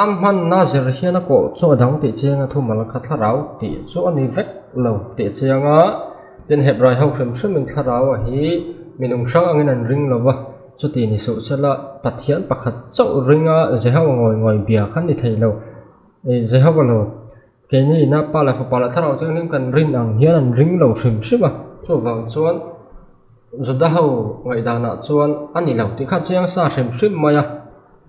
a hmanna zir hian a kawh chu a dang tih chiang a thumal kha thlarau tih chu a ni vek lo tih chiang a. Tin, Hebrai ho hrim hrimin Thlaraua hi minung hrang angin an ring lo va, chuti ni suh sela Pathian pakhat chauh ringa Jehowa ngawi ngawi bia kha ni thei lo. Jehowa lo, keini ina Pa leh Fapa leh Thlarau Thianghlim kan rin ang hian an ring lo hrim hrim a, chuvang chuan Juda ho ngaihdanah chuan a ni lo tih kha chiang sa hrim hrim mai a.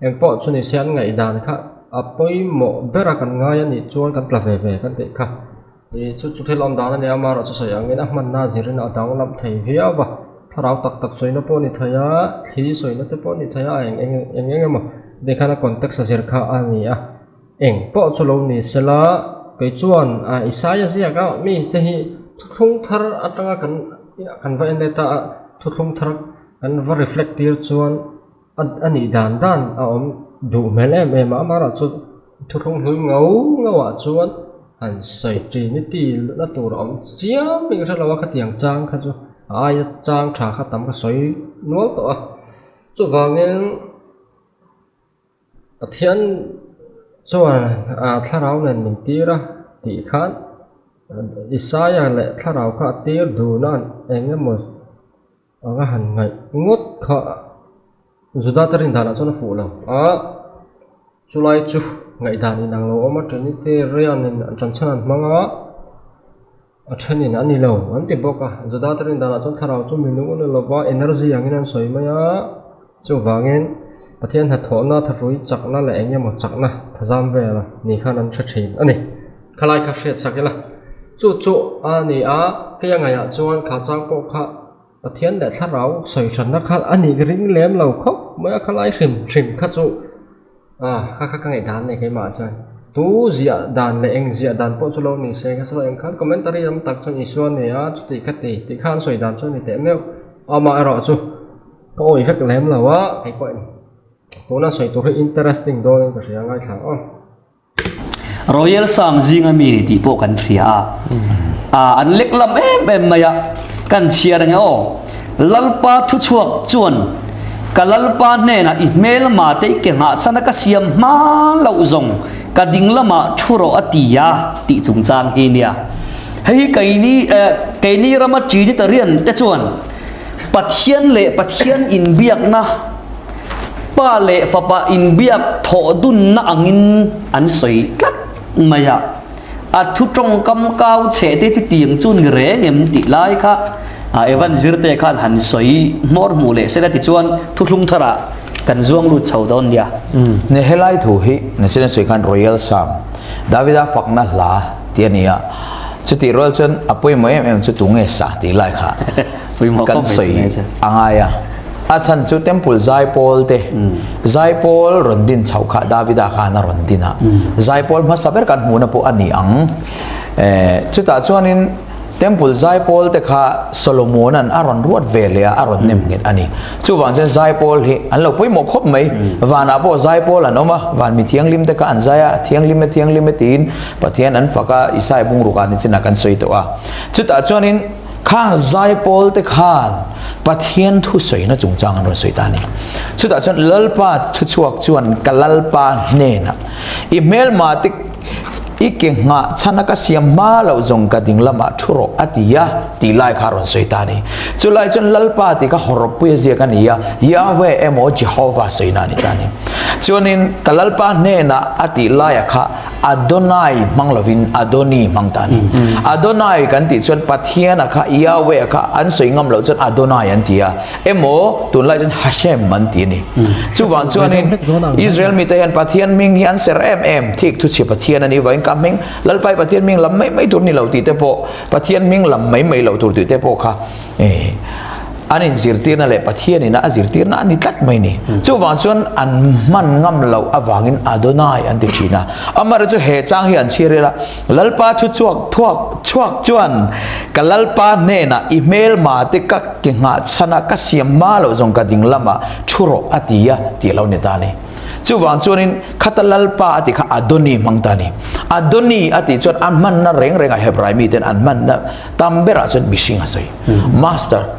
Engpawh chu ni se an ngaihdan kha a pawimawh ber a kan ngai a nih chuan kan tla ve ve kan tih kha. Ih chu chu thil awm dan a nia amaherawh chu sawi angin a hmanna zirin a danglam thei viau a, thlarau tak tak sawina pawh a ni thei a, thli sawina te pawh a ni thei a, eng eng eng eng emaw tikhan a context a zir kha a ni a. Eng pawh chu lo ni sela kei chuan ah Isaia ziak a mi te hi thuthlung thar atanga kan kan va en let a thuthlung thar kan va reflect tir chuan a nih dan dan a awm duh hmel em em a amaherawh chu thuthlung hlui ngau ngau ah chuan han sawi trinity na tur a awm chiam bik hre lo a khatiang chang kha chu a aia chang tha kha tam ka sawi nual tawh a chuvangin Pathian chuan ah thlarau nen min tir a tih khan Isaia leh thlarau kha a tir dun a eng emaw. Anga han ngaih ngawt kha Juda te rin danah chuan a fuh lo a, chulai chu ngaihdan inang lo awm a, Trinitarian in an ṭan chhan an hmang a, a ṭhenin a ni lo an ti bawk a, Juda te rin danah chuan thlarau chu minung a ni lo va, energy angin an sawi mai a, chuvangin Pathian hnathawhna thahrui chakna leh eng emaw chakna thazam vel ni khan an hre ṭhin a ni. Khalai kha hriat sak ila, chu chu a ni a, kei a ngaihah chuan kha chang pawh kha Pathian leh Thlarau sawi hranna kha a nih ka ring lem lo khawp mai a, khalai hrim hrim kha chu a kha kha ka ngaihdan a ni keimah chuan tu ziah dan leh eng ziah dan pawh chu lo ni se ka sawi ang khan commentary tam tak chuan Isua a ni a chuti kha ti tih kha an sawi dan chu a ni teh meuh amaherawh chu ka awih vek lem lo a keipawhin tuna sawi tur hi interesting dawnin ka hria ngaithla ang aw. Royal Psalm zinga mi ni tih pawh kan hria a. A an lek lam em em mai a, kan chhiar ang e aw. Lalpa thuchhuak chuan ka Lalpa hnenah i hmelma te i ke nghahchhana ka siam hma loh zawng ka ding lamah thu rawh a ti a tih chungchang hi nia. Hei hi keini eh keini rama Trinitarian te chuan Pathian leh Pathian inbiakna Pa leh Fapa inbiak thawh dunna angin an sawi tlat mai a, a thu tawngkam kau chhe te chu tiang chu ni reng em tih lai kha Evan Zirte khan han sawi hmawr hmuh leh sela tichuan thuthlung tharah kan zuang lut chho dawn nia. Ni helai thu hi Nasin a sawi khan Royal Psalm, Davida fakna hla tih a ni a, chutih rual chuan a pawimawh em em chu tunge sa tih lai kha kan sawi a ngai a. A chhan chu Temple zaipawl te, zaipawl rawn din chhoh kha Davida khan a rawn din a, zaipawl hmasa ber kan hmuhna pawh a ni ang. Chutah chuanin Temple zaipawl te kha Solomona'n a rawn ruat ve leh a, a rawn nem nghet a ni. Chuvang chuan zaipawl hi an lo pawimawh khawp mai. Vanah pawh zaipawl an awm a, van mi thianghlim te kha an zai a, thianghlim e thianghlim e tiin Pathian an fak a, Isaiah bungrukah nichinah kan sawi tawh a. Chutah chuanin Khang zaipawl te khan Pathian thusawina chungchang an rawn sawi ta a ni. Chutah chuan Lalpa thuchhuak chuan ka Lalpa hnenah, I hmelma te i ke nghah chhana ka siam hma loh zawng ka ding lamah thu rawh a ti a tih lai kha a rawn sawi ta a ni. Chulai chuan Lalpa tih kha hawrawppuia ziak a ni a, Yahweh emaw Jehovah sawina a ni ta a ni. Chuanin ka Lalpa hnenah a tih laia kha Adonai hmang lovin Adoni hmang ta a ni. Adonai kan tih chuan Pathian a kha, Yahweh a kha an sawi ngam loh chuan Adonai an ti a, emaw tunlai chuan Hashem an ti a ni. Chuvang chuanin Israel mite hian Pathian hming hi an ser em em, thik thuchhia Pathian a nih vangin ka hming Lalpai Pathian hming lam mai mai tur ni lo tih te pawh, Pathian hming lam mai mai loh tur tih te pawh kha An inzirtirna leh Pathianin a zirtirna a ni tlat mai ni. Chuvang chuan an hman ngam loh avangin Adonai an ti thin a. Amaherawhchu chu he chang hi an chhiar ila, Lalpa thu chhuak thuak chhuak chuan ka Lalpa hnenah i hmelma te ka ke nghah chhana ka siam hma loh zawng ka ding lamah thu rawh a ti a tih a lo ni ta a ni. Chuvang chuanin khata Lalpa a tih kha Adoni hmang ta a ni. Adoni a tih chuan a hmanna reng rengah Hebrai miten an hmanna tam berah chuan mihring a sawi. Master,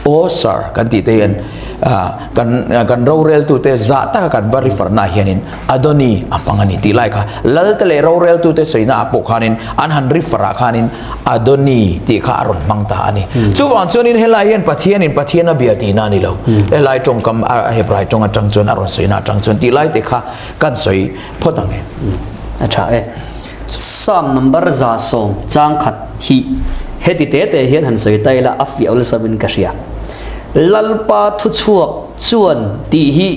Oh sir kan tih te hian Kan kan roreltute zah taka kan va refer naah hianin Adoni a hmang a ni tih lai kha Lalte leh roreltute sawina ah pawh khanin an han refer ah khanin Adoni tih kha a rawn hmang ta a ni. Chuvang chuanin helai hian Pathianin Pathian a bia tihna a ni lo. Helai tawngkam a Hebrai tawng atang chuan a rawn sawina atang chuan tih lai te kha kan sawi phawt ang e. A tha e. Psalm number 110 chang khat hi heti te te hian han sawi ta ila a fiah awlsam in ka hria. Lalpa thuchhuak chuan tih hi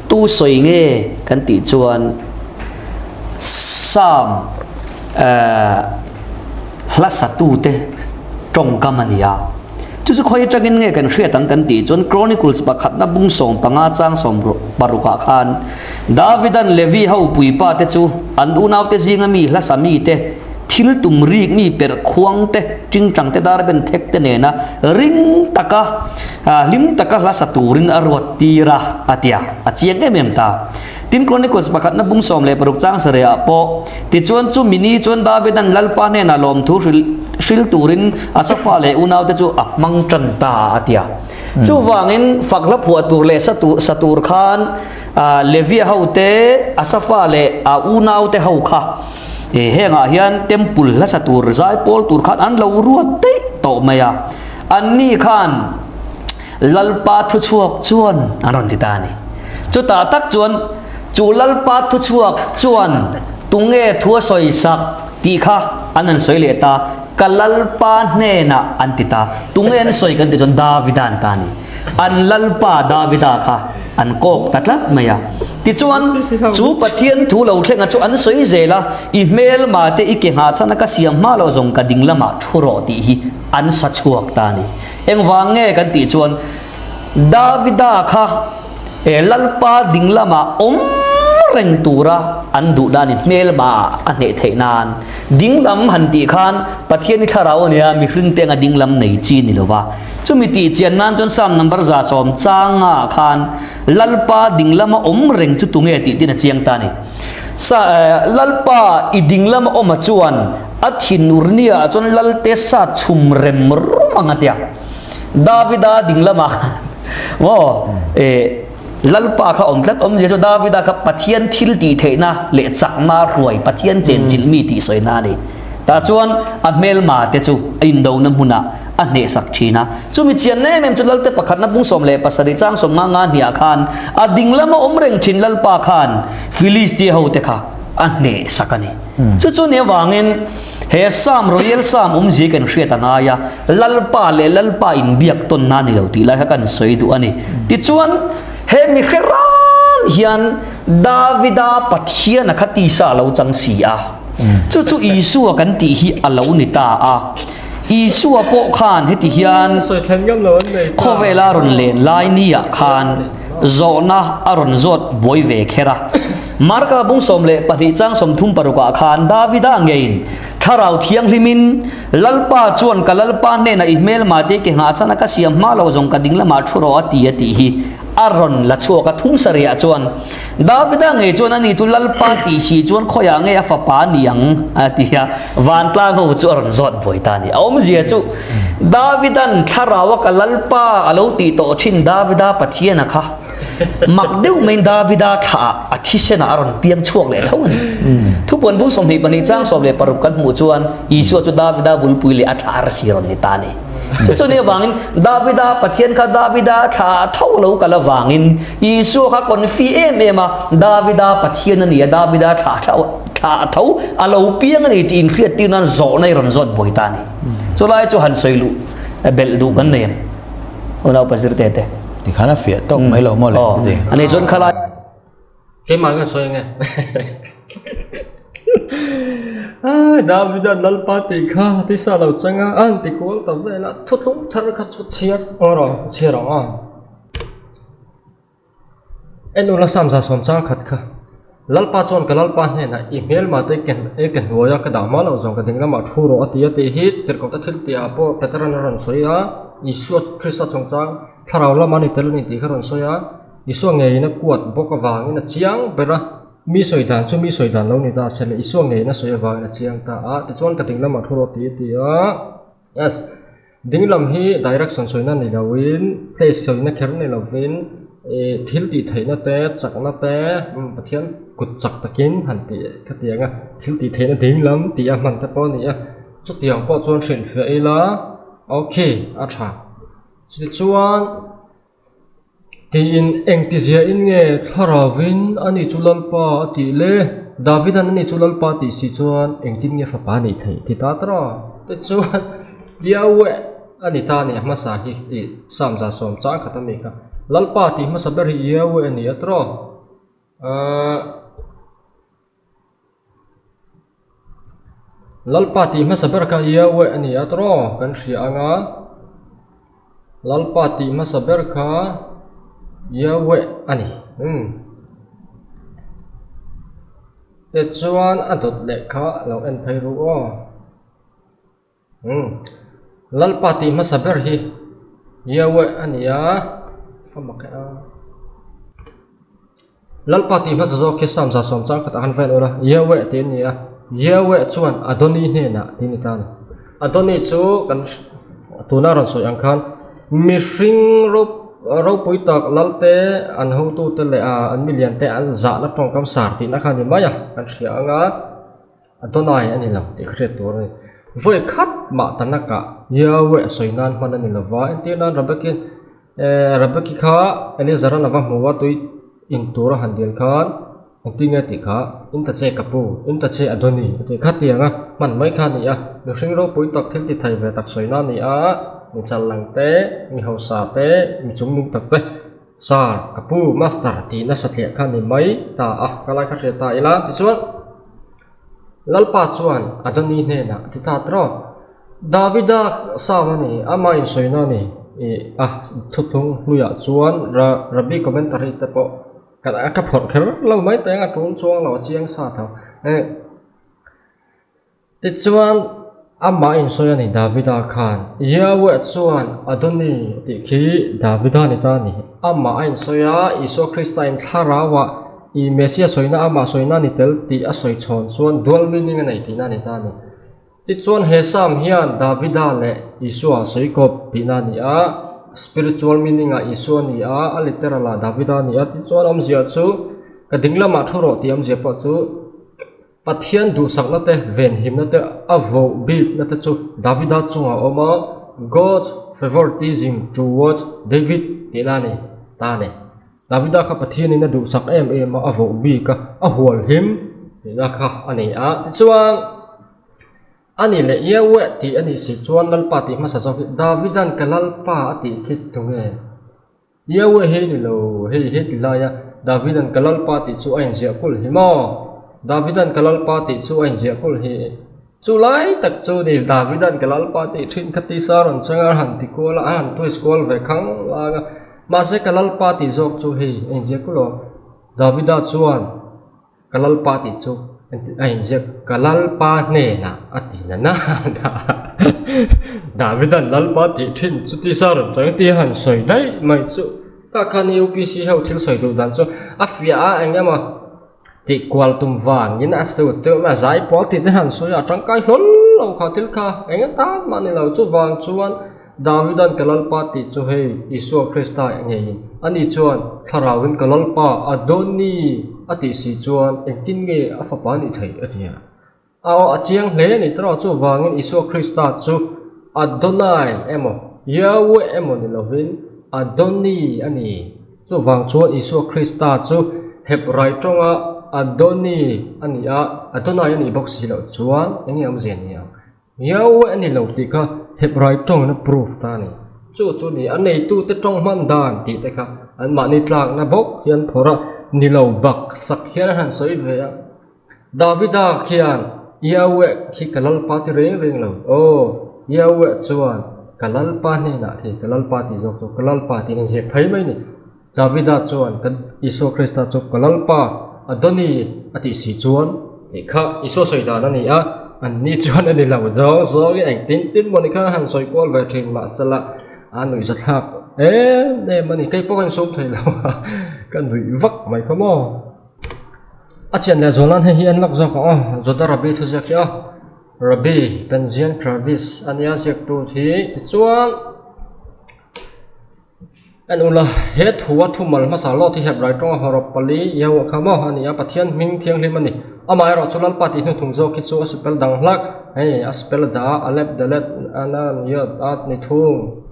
tu sawi nge kan tih chuan Psalm hla satute tawngkam a ni a. Chu chu khawi atangin nge kan hriat ang kan tih chuan Chronicles pakhatna bung 15 chang 16 ah khan Davidan Levi ho puipa te chu an unaute zinga mi hla sa mite thil tum rik mi perh khuang te, tingtang te dar ben thek te nena ring taka hlim taka hla sa turin a ruat tir a, a ti a, a chiang em em ta. Tin Chronicles pakhatna bung 16 chang sareh ah pawh tichuan chu mini chuan Davidan Lalpa hnenah lawmthu hrilh hril turin Asafa leh unaute chu a hmang tan ta a ti a. Chuvangin fak hla phuah tur leh sa tur sa tur khan Levia hote Asafa leh a unaute ho kha Hengah hian temple hlasa tur zaipawl tur khan an lo ruat daih tawh mai a, anni khan Lalpa thuchhuak chuan an rawn ti ta a ni. Chutah tak chuan chu Lalpa thuchhuak chuan tunge thu a sawi sak tih kha an han sawi leh ta, ka Lalpa hnenah an ti ta. Tunge an sawi kan tih chuan Davida an ta a ni. An Lalpa Davida kha an kawk ta tlat mai a. Tichuan, chu Pathian thu lo thlenga chu an sawi zel a, I hmelma te i ke nghah chhan a ka siam hma loh zawng ka ding lamah thu rawh tih hi an sa chhuak ta a ni. Engvang nge kan tih chuan Davida kha e Lalpa ding lamah awm reng tura an duh dan i hmelma ah a hneh theih nan ding lam han tih khan Pathian i thlarau a nia mihring te anga ding lam nei chi ni lova. Chumi tih chian nan chuan Psalm number 110 changa khan Lalpa ding lama awm reng chu tunge tih tin a chiang ta a ni. Sa, Lalpa i ding lama awma chuan a thinur nia chuan Lalte sa chhum rem rum ang a tia. Davida ding lama maw e Lalpa kha awm tlat awmzia chu Davida kha Pathian thil tih theihna leh chakna hruai Pathian chenchilh mi tih sawina a ni. Tah chuan a hmelma te chu a indona hmunah a hnehsak thin a. Chumi chian em em chu Lalte pakhatna bung 17 chang 50 nga hniah khan a ding lama awm reng thin Lalpa khan Filistia hote kha a hnehsak a ni. Chu chu ni avangin he Psalm Royal Psalm awmzia kan hriat a ngai a, Lalpa leh Lalpa inbiak tawnna a ni lo tih lai kha kan sawi duh a ni. Tichuan he mi hre ran hian Davida Pathiana kha tisa a lo chang si a. Chu chu Isua kan tih hi a lo ni ta a. Isua pawh khan heti hian khawvela rawn len lai niah khan zawhna a rawn zawt buai ve kher a. Marka bung 12 chang 36 ah khan Davida ngeiin Thlarau Thianghlimin Lalpa chuan ka Lalpa hnenah i hmelmate ke nghah chhan a ka siam hma loh zawng ka ding lamah thu rawh a ti a tih hi a rawn la chhuak a. Thum sarihah chuan Davida ngei chuan ani chu Lalpa tih si chuan khawiah nge a fapa ni ang? a ti a, vantlang ho chu a rawn zawt buai ta a ni. A awmzia chu Davidan thlarau a ka Lalpa a lo tih tawh thin Davida Pathiana kha mak deuh maiin Davida thlah ah a thisen ah a rawn piang chhuak leh tho a ni. Thupuan bung 22 chang 16 kan hmuh chuan Isua chu Davida bulpui leh a thlah arsi rawn ni ta a ni. Chu chu ni avangin Davida Pathian kha Davida thlah ah tho lo kal avangin Isua kha confi em em a, Davida Pathian a ni a, Davida thlah thlah tho a lo piang a ni tih inhriat tir nan zawhna i rawn zawt buai ta a ni. Chulai chu han sawi luh belh duh kan nei em? Unaupa zirte te. Tikhan a fiah tawk mai lo maw le? Aw, ani chuan khalai. Keimah nge sawi ange? Ai Davida Lalpa tih kha tisa lo chang a, a han ti kual ta vel a, thuthlung thar kha chu chhiar rawh, chhiar ang a. En ula Psalm 110 chang khat kha, Lalpa chuan ka Lalpa hnenah i hmelma te e ke hnuaia ka dah hma loh zawng ka ding lamah thu rawh a ti a tih hi tirhkohte thil tihah pawh Peteran a rawn sawi a, Isua Krista chungchang thlarau lama ni tel a ni tih kha a rawn sawi a, Isua ngeiin a kuat bawk avangin a chiang ber a, mi sawi dan chu mi sawi dan lo ni ta se le Isua ngeiin a sawi avangin a chiang ta a, tichuan ka ding lamah thu rawh a ti a ti a, yes. Ding lam hi direction sawina ni loin place sawina kher ni lovin ih thil tih theihna te chakna te Pathian kut chak takin han tih khatiang a thil tih theihna ding lam tih a hman te pawh a ni a chutiang pawh chuan hrilhfiah ila okay a tha chutichuan. Tiin engtiziain nge Thlarauvin ani chu Lalpa a tih le? Davidan ani chu Lalpa a tih si chuan engtin nge fapa a nih theih ti ta tawh? Tichuan, Yahweh a ni ta a ni a hmasa hi ih Psalm 110 chang khat a mi kha. Lalpa tih hmasa ber hi Yahweh a ni a tawh. Ahh. Lalpa tih hmasa ber kha Yahweh a ni a tawh kan hria ang a, Lalpa tih hmasa ber kha Yahweh a ni umm tichuan a dawt leh kha lo en phei ru aw. Umm Lalpa tih hmasa ber hi Yahweh a ni a fa mak e a Lalpa tih hmasa zawk hi Psalm 110 chang khatah khan vel ula Yahweh tih a ni a Yahweh chuan Adoni hnenah tih a ni ta a ni Adoni chu kan tuna rawn sawi ang khan mihring ropui tak Lalte an hotute leh an milian te an zahna tawngkam sar tihna kha a ni mai a kan hria ang a. Adonai a ni lo tih ka hriat tur a ni. Vawi khat mah Tanakh-ah Yahweh a sawi nan hman a ni lo va, entir nan Rebeki eh Rebeki kha Eliezer-a'n a va hmu a, tui in tur a han dil khan engtin nge tih kha in ta che ka pu, in ta che Adoni a tih kha tiang a hman mai kha a ni a. Mihring ropui tak thil ti thei ve tak sawi nan a ni a, mi chal lang te, mi hausa te, mi chungnung tak te. Sir, ka pu, master tih nasa tliah kha ni mai ta a, ka lai kha hria ta ila tichuan Lalpa chuan Adoni hnenah a ti ta tawh. Davida Psalm a ni, ama insawina a ni ih a thuthlung hluiah chuan Rabbi commentary te pawh ka phawrh kher lo mai teng a tul chuang lo a chiang sa tho. Tichuan, amah insawi a ni Davida khan, Yahweh chuan Adoni tih khi Davida ni ta a ni. Amah a insawi a, Isua Krista in thlarauah i Messia sawina amah sawina ni tel tih a sawi chhawn chuan dual meaning a nei tihna a ni ta a ni. Tichuan, he Psalm hian Davida leh Isua a sawi kawp tihna a ni a, spiritual meaning ah Isua a ni a, a literal ah Davida a ni a. Tichuan, awmzia chu ka ding lamah thu rawh tih awmzia pawh chu, Pathian duhsakna te, venhimna te, a voh bikna te chu Davida chungah a awm a, God's favoritism towards David tihna a ni ta a ni. Davida kha Pathianin a duhsak em em a, a voh bik a, a hualhim tihna kha a ni a. Tichuan, a ni leh Yahweh tih a nih si chuan Lalpa tih hmasa zawk hi Davidan ka Lalpa a tih khi tunge? Yahweh hi ni lo, hei he ti laia Davidan ka Lalpa tih chu a inziah kulh hi maw? Davidan ka Lalpa tih chu a inziah kulh hi. Chu lai tak chu ni Davidan ka Lalpa tih thin kha tisa rawn chang a, a han ti kual a, a han twist kual ve khang lang a. Mahse ka Lalpa tih zawk chu hei a inziah kulh aw. Davida chuan. Ka Lalpa tih chu a inziak ka Lalpa hnenah a ti na na Davidan Lalpa tih thin chu tisa rawn chang tia han sawi daih mai chu tah khan UPC ho thil sawi duh dan chu a fiah a eng emaw tih kual tum vangin a su teuh mai a zai pawl tih te han sawi a tangkai hlawl lo kha thil kha eng atan mah ni lo chuvang chuan Davidan ka Lalpa tih chu hei Isua Krista ngeiin ani chuan Thlarauin ka Lalpa Adoni a tih si chuan engtin nge a fapa nih theih a ti a. A aw a chiang hle a ni tawh chuvangin Isua Krista chu Adonai emaw Yahweh emaw ni lovin Adoni a ni. Chuvang chuan Isua Krista chu Hebrai tawnga Adoni a ni a, Adonai a nih bawk si loh chuan eng nge awmzia ni ang? Yahweh a ni lo tih kha Hebrai tawngin a proof ta a ni. Chu chu ni a neitute tawng hman dan tih te kha anmahni tlakna bawk hian phawrh a ni lo bak sak hian a han sawi ve a. Davida khian Yahweh khi ka Lalpa ti reng reng lo. Aw, Yahweh chuan ka Lalpa hnenah hei ka Lalpa tih zawk chu ka Lalpa tiin a inziak phei mai a ni. Davida chuan kan Isua Krista chu ka Lalpa Adoni a tih si chuan tih kha Isua sawi dan a ni a, an ni chuan a ni lo zawng zawngin engtin tin maw ni kha a han sawi kual ve thin mahsela a nuih za thlak em em a ni kei pawh ka insum thei lo a ka nuih vak mai kha maw. A chian leh zual nan hei hi an lak zawk ang aw Jodarabi thuziak hi aw. Rabbi Benzion Kravis a nia ziaktu hi. Tichuan, en ula, he thua thumal hmasa lawt hi Hebrai tawnga hawrawp pali Yehowa kha maw a ni a, Pathian hming thianghlim a ni. Amaherawh chu Lalpa tih hnuthung zawk hi chu a spell dang hlak, hei a spell da, Aleph, Dalet, Anan, Yod, At ni thung.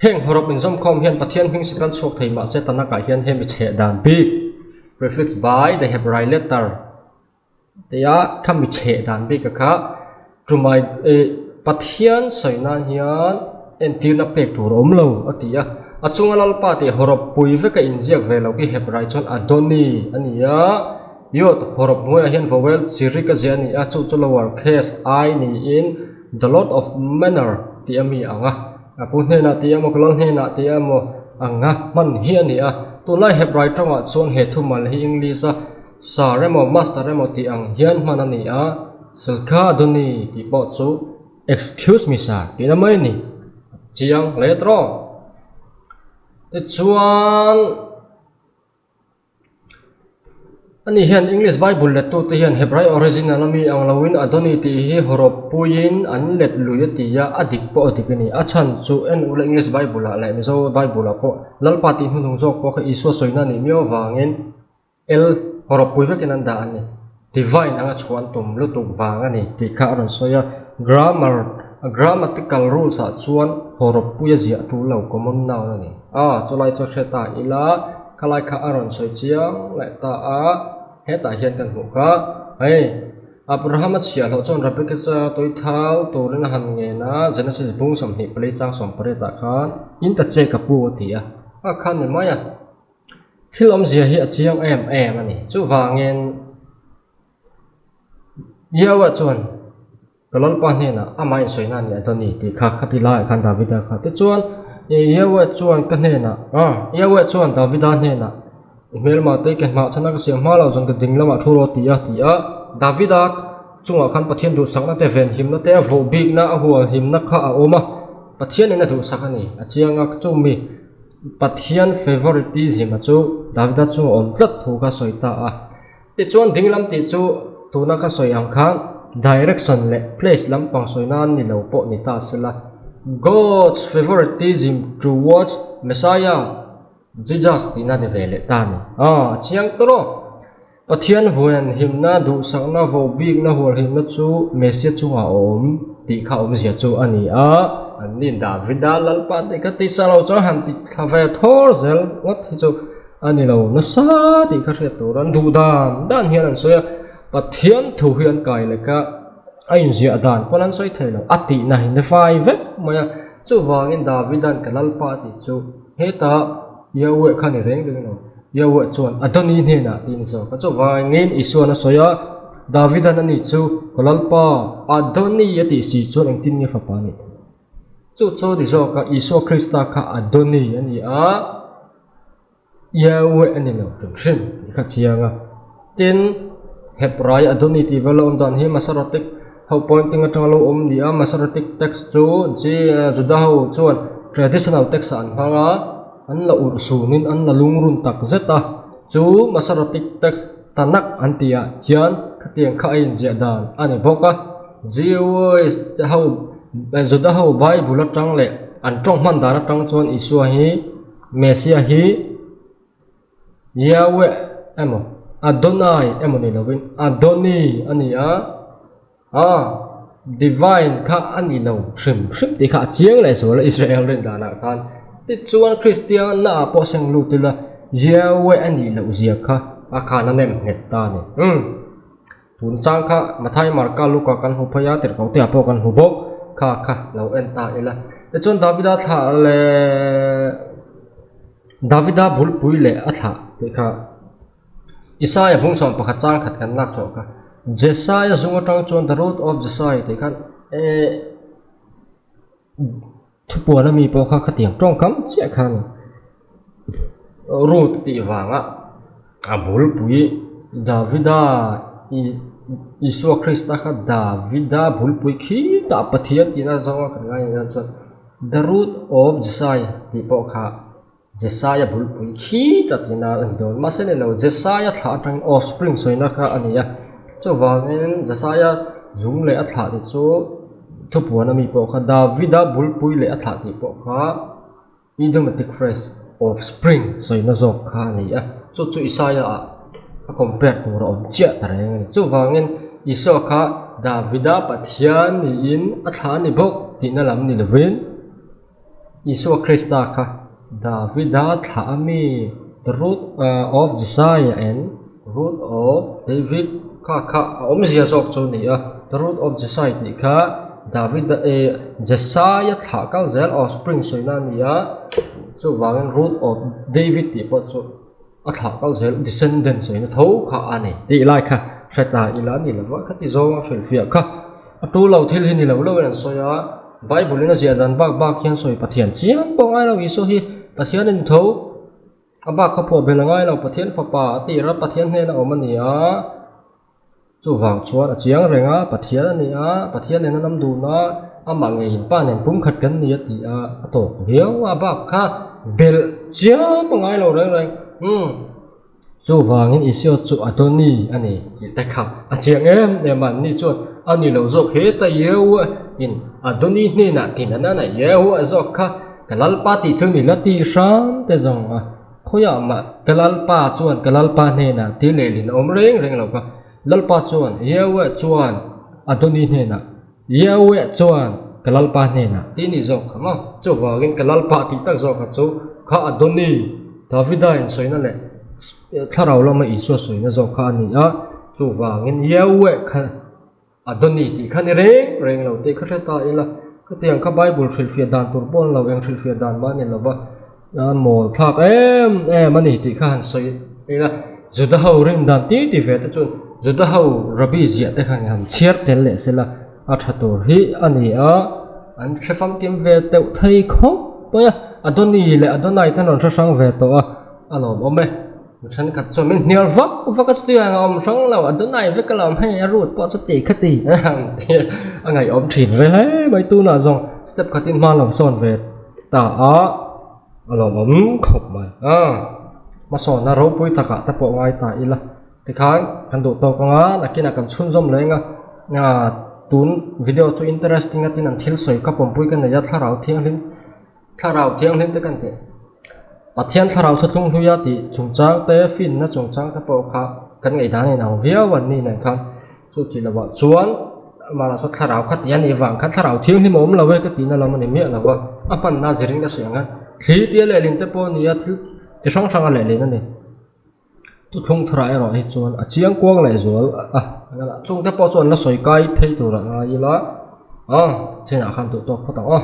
Heng hawrawp inzawmkhawm hian Pathian hming spell chhuak thei mahse Tanakh-ah hian hemi chheh dan bik, prefix by the Hebrai letter, Tia kha mi chheh dan bik a kha tumai eh Pathian sawi nan hian entirna pek tur a awm lo a ti a, a chunga Lalpa tih hawrawp pui vek a inziak ve lo khi Hebrai chuan Adoni a ni a, Yod hawrawp hnuaiah hian vowel chi rik a ziah a ni a, chu chu lower case I niin the Lord of Manor tih a mi ang a, a pu hnenah tih emaw ka lal hnenah tih emaw ang a hman hi a ni a, tunlai Hebrai tawngah chuan he thumal hi English a Sir emaw Master emaw tih ang hian hman a ni a, Silkha Adoni tih pawh chu Excuse me sir tihna mai a ni. Chiang hle tawh. Tichuan ani hian English Bible lettute hian Hebrai original ami ang loin Adoni tih hi hawrawp puiin an let lui a ti a, a dik pawh a dik a ni. A chhan chu en ula English Bible ah leh Mizo Bible ah pawh Lalpa tih hnuhnung zawk pawh kha Isua sawina a nih miau avangin El hawrawppui vekin an dah a ni. Divine anga chhuah an tum lutuk vang a ni tih kha a rawn sawi a. Grammar, grammatical rules ah chuan hawrawppui a ziah tul lo, common noun a ni. A, chulai chu hre ta ila, khalai kha a rawn sawi chiang leh ta a, hetah hian kan hmuh kha. Hei, Abraham a chhiahhlawh chuan Rebekah chu tui thal turin a han ngen a, Genesis bung 24 chang 18 ah khan, In ta che ka pu a ti a, a khan ni mai a. Thil awmzia hi a chiang em em a ni. Chuvangin Yahweh chuan ka Lalpa hnenah amah insawi na a ni a dawn i tih kha khati laiah khan Davida kha. Tichuan Yahweh chuan ka hnenah ah Yahweh chuan Davida hnenah i hmelma te ke hnah chhan a ka siam hma lo chuan ka ding lamah thu rawh ti a ti a. Davida chungah khan Pathian duhsakna te venhimna te a vawh bikna a hualhimna kha a awm a. Pathianin a duhsak a ni. A chiang a chumi. Pathian favoritism a chu Davida chunga awm tlat thu kha sawi ta a. Tichuan dinglam tih chu tuna ka sawi ang khan direction leh place lampang sawi nan ni lo pawh ni ta sela. God's favoritism towards Messiah, Jesus tihna ni ve leh ta a ni. Aw, a chiang tawh aw. Pathian vawiin himna, duhsakna, vohbikna, hualhimna chu Messia chungah a awm tih kha awmzia chu a ni a. An ni Davida Lalpa tih kha tisa lo chuan han ti thla ve thawr zel ngawt hi chu a ni lo nasa tih kha hriat tur an duh dan dan hian an sawi a, Pathian thu hi an kai lek a, a inziah dan pawn an sawi thei lo, a tihna hi ni fai vek mai a. Chuvangin Davida'n ka Lalpa tih chu hetah Yahweh kha ni reng reng lo. Yahweh chuan Adoni hnenah tiin a zawk a, chuvangin Isua'n a sawi a, Davida'n ani chu ka Lalpa, Adoni a tih si chuan engtin nge fapa a nih theih? Chu chu ni zawk a, Isua Krista kha Adoni a ni a, Yahweh a ni lo hrim hrim tih kha chiang a. Tin, Hebrai Adoni tih vel a awm dan hi Masoretic ho pointing atanga lo awm ni a, Masoretic text chu Juda ho chuan traditional text ah an hmang a, An la urh sunin an la lungrun tak zet a, chu Masoretic text Tanakh an tih ah hian khatiang kha a inziah dan a ni bawk a. Jewish te ho Juda ho Bible atang leh an tawng hman dan atang chuan Isua hi Messiah hi Yahweh emaw Adonai emaw ni lovin Adoni a ni a. Aw, Divine kha a ni lo hrim hrim tih kha a chiang leh zual a Israel rin danah khan. Tichuan Kristian naah pawh seng lut ila Yahweh a nih loh zia kha a khan a nem nghet ta a ni. Umm, tun chang kha Mathai, Marka, Luka kan hmu phei a, tirhkoh te ah pawh kan hmu bawk kha kha lo en ta ila. Tichuan Davida thlah leh Davida bulpui leh a thlah tih kha. Isaia bungchhuan pakhat chang khat kan lak chhuah kha Jesaia zung atang chuan the root of Jesai tih khan eh thupuan ami pawh kha khatiang tawngkam chiah khan root tih vanga a bulpui Davida Isua Krista kha Davida bulpui khi tah Pathian tihna zawnga kan ngai ania chuan the root of Jesai tih pawh kha. Jesaia bulpui khi ta tihna a ni dawn. Mahse ni lo, Jesaia thlah atangin offspring sawina kha a ni a. Chuvangin Jesaia Zung leh a thlah tih chu thupuan ami pawh kha Davida bulpui leh a thlah tih pawh kha idiomatic phrase offspring sawina zawk kha a ni a. Chu chu Isaiah ah a compare tur a awm chiah ta reng a ni. Chuvangin Isua kha Davida Pathian niin a thlah a ni bawk tihna lam ni lovin, Isua Krista kha Davida thlah a mi, the root of Jisai and root of David kha kha a awmzia zawk chu a ni a, the root of Jisai tih kha Davida eh Jesaia thlah kal zel offspring sawina a ni a, chuvangin root of David tih pawh chu a thlah kal zel descendant sawina tho kha a ni tih lai kha hre ta ila a ni lo va, khati zawnga hrilhfiah kha a tu lo thil hi ni lo lo in an sawi a. Bible in a ziah dan bak bak hian sawi Pathian chiang pawh ngai lo Isua hi Pathian in tho a bak kha phuah bel a ngai lo Pathian fapa a tir a Pathian hnena awm a ni a chuvang chuan a chiang reng a Pathian a ni a Pathian nena lam dun a amah ngeiin pa nen pumkhat kan ni a ti a a tawk viau a bak kha belh chiam a ngai lo reng reng umm. Chuvangin Isua chu Adoni a ni tih te kha a chiang em em a, anni chuan a ni lo zawk heta Yehu in Adoni hnenah tin an a Yehu a zawk kha ka Lalpa tih chu ni la tih hram te zawng a, khawiah mah ka Lalpa chuan ka Lalpa hnenah tih lehlin a awm reng reng lo kha, Lalpa chuan Yehu chuan Adoni hnenah Yahweh chuan ka Lalpa hnenah tih ni zawk kha maw? Chuvangin ka Lalpa tih tak zawk kha chu kha Adoni, Davida insawina leh thlarau lama Isua sawina zawk kha a ni a, chuvangin Yahweh kha Adoni tih kha ni reng reng lo tih kha hre ta ila, khatiang kha Bible hrilhfiah dan tur pawh an lo eng hrilhfiah dan mah a ni lo va, a mawl thlak em em a ni tih kha han sawi ila, Juda ho rin dan ti ti ve te chuan Juda ho Rabbi ziah te khan han chhiar tel leh sela a tha tur hi a ni a, an hre famkim ve deuh thei khawp mai a, Adoni leh Adonai te an rawn hre hrang ve tawh a, a lawmawm e. Mi thenkhat chuan min hnial vak vak a chutiang a awm hrang lo Adonai vek alawm hei a root pawh chu ti kha ti a a ngaihawm thin re hle mai tunah zawng step khatin hma lo sawn ve ta a a lawmawm khawp mai a hmasawnna ropui takah te pawh ngai ta ila tikhan kan duh tawk anga nakinah kan chhunzawm leng a ah tun video chu interesting a tin an thil sawi kha pawmpui ka nei a thlarau thianghlim thlarau thianghlim te kan tih Pathian thlarau thuthlung hluia tih chungchang te finna chungchang te pawh kha kan ngaihdan a inang viau an ni nen khan chu tih lovah chuan amah chu thlarau kha tih a nih vang khan thlarau thianghlim a awm lo e ka tihna lam a ni miah lo va a hmanna zirin ka sawi ang a thli tia lehlin te pawh a ni a thil chi hrang hrang a lehlin a ni thuthlung tharah erawh hi chuan a chiang kuang leh zual a chungte pawh chuan la sawi kai phei tur a ngai ila a chinah khan duh tawk phawt ang aw.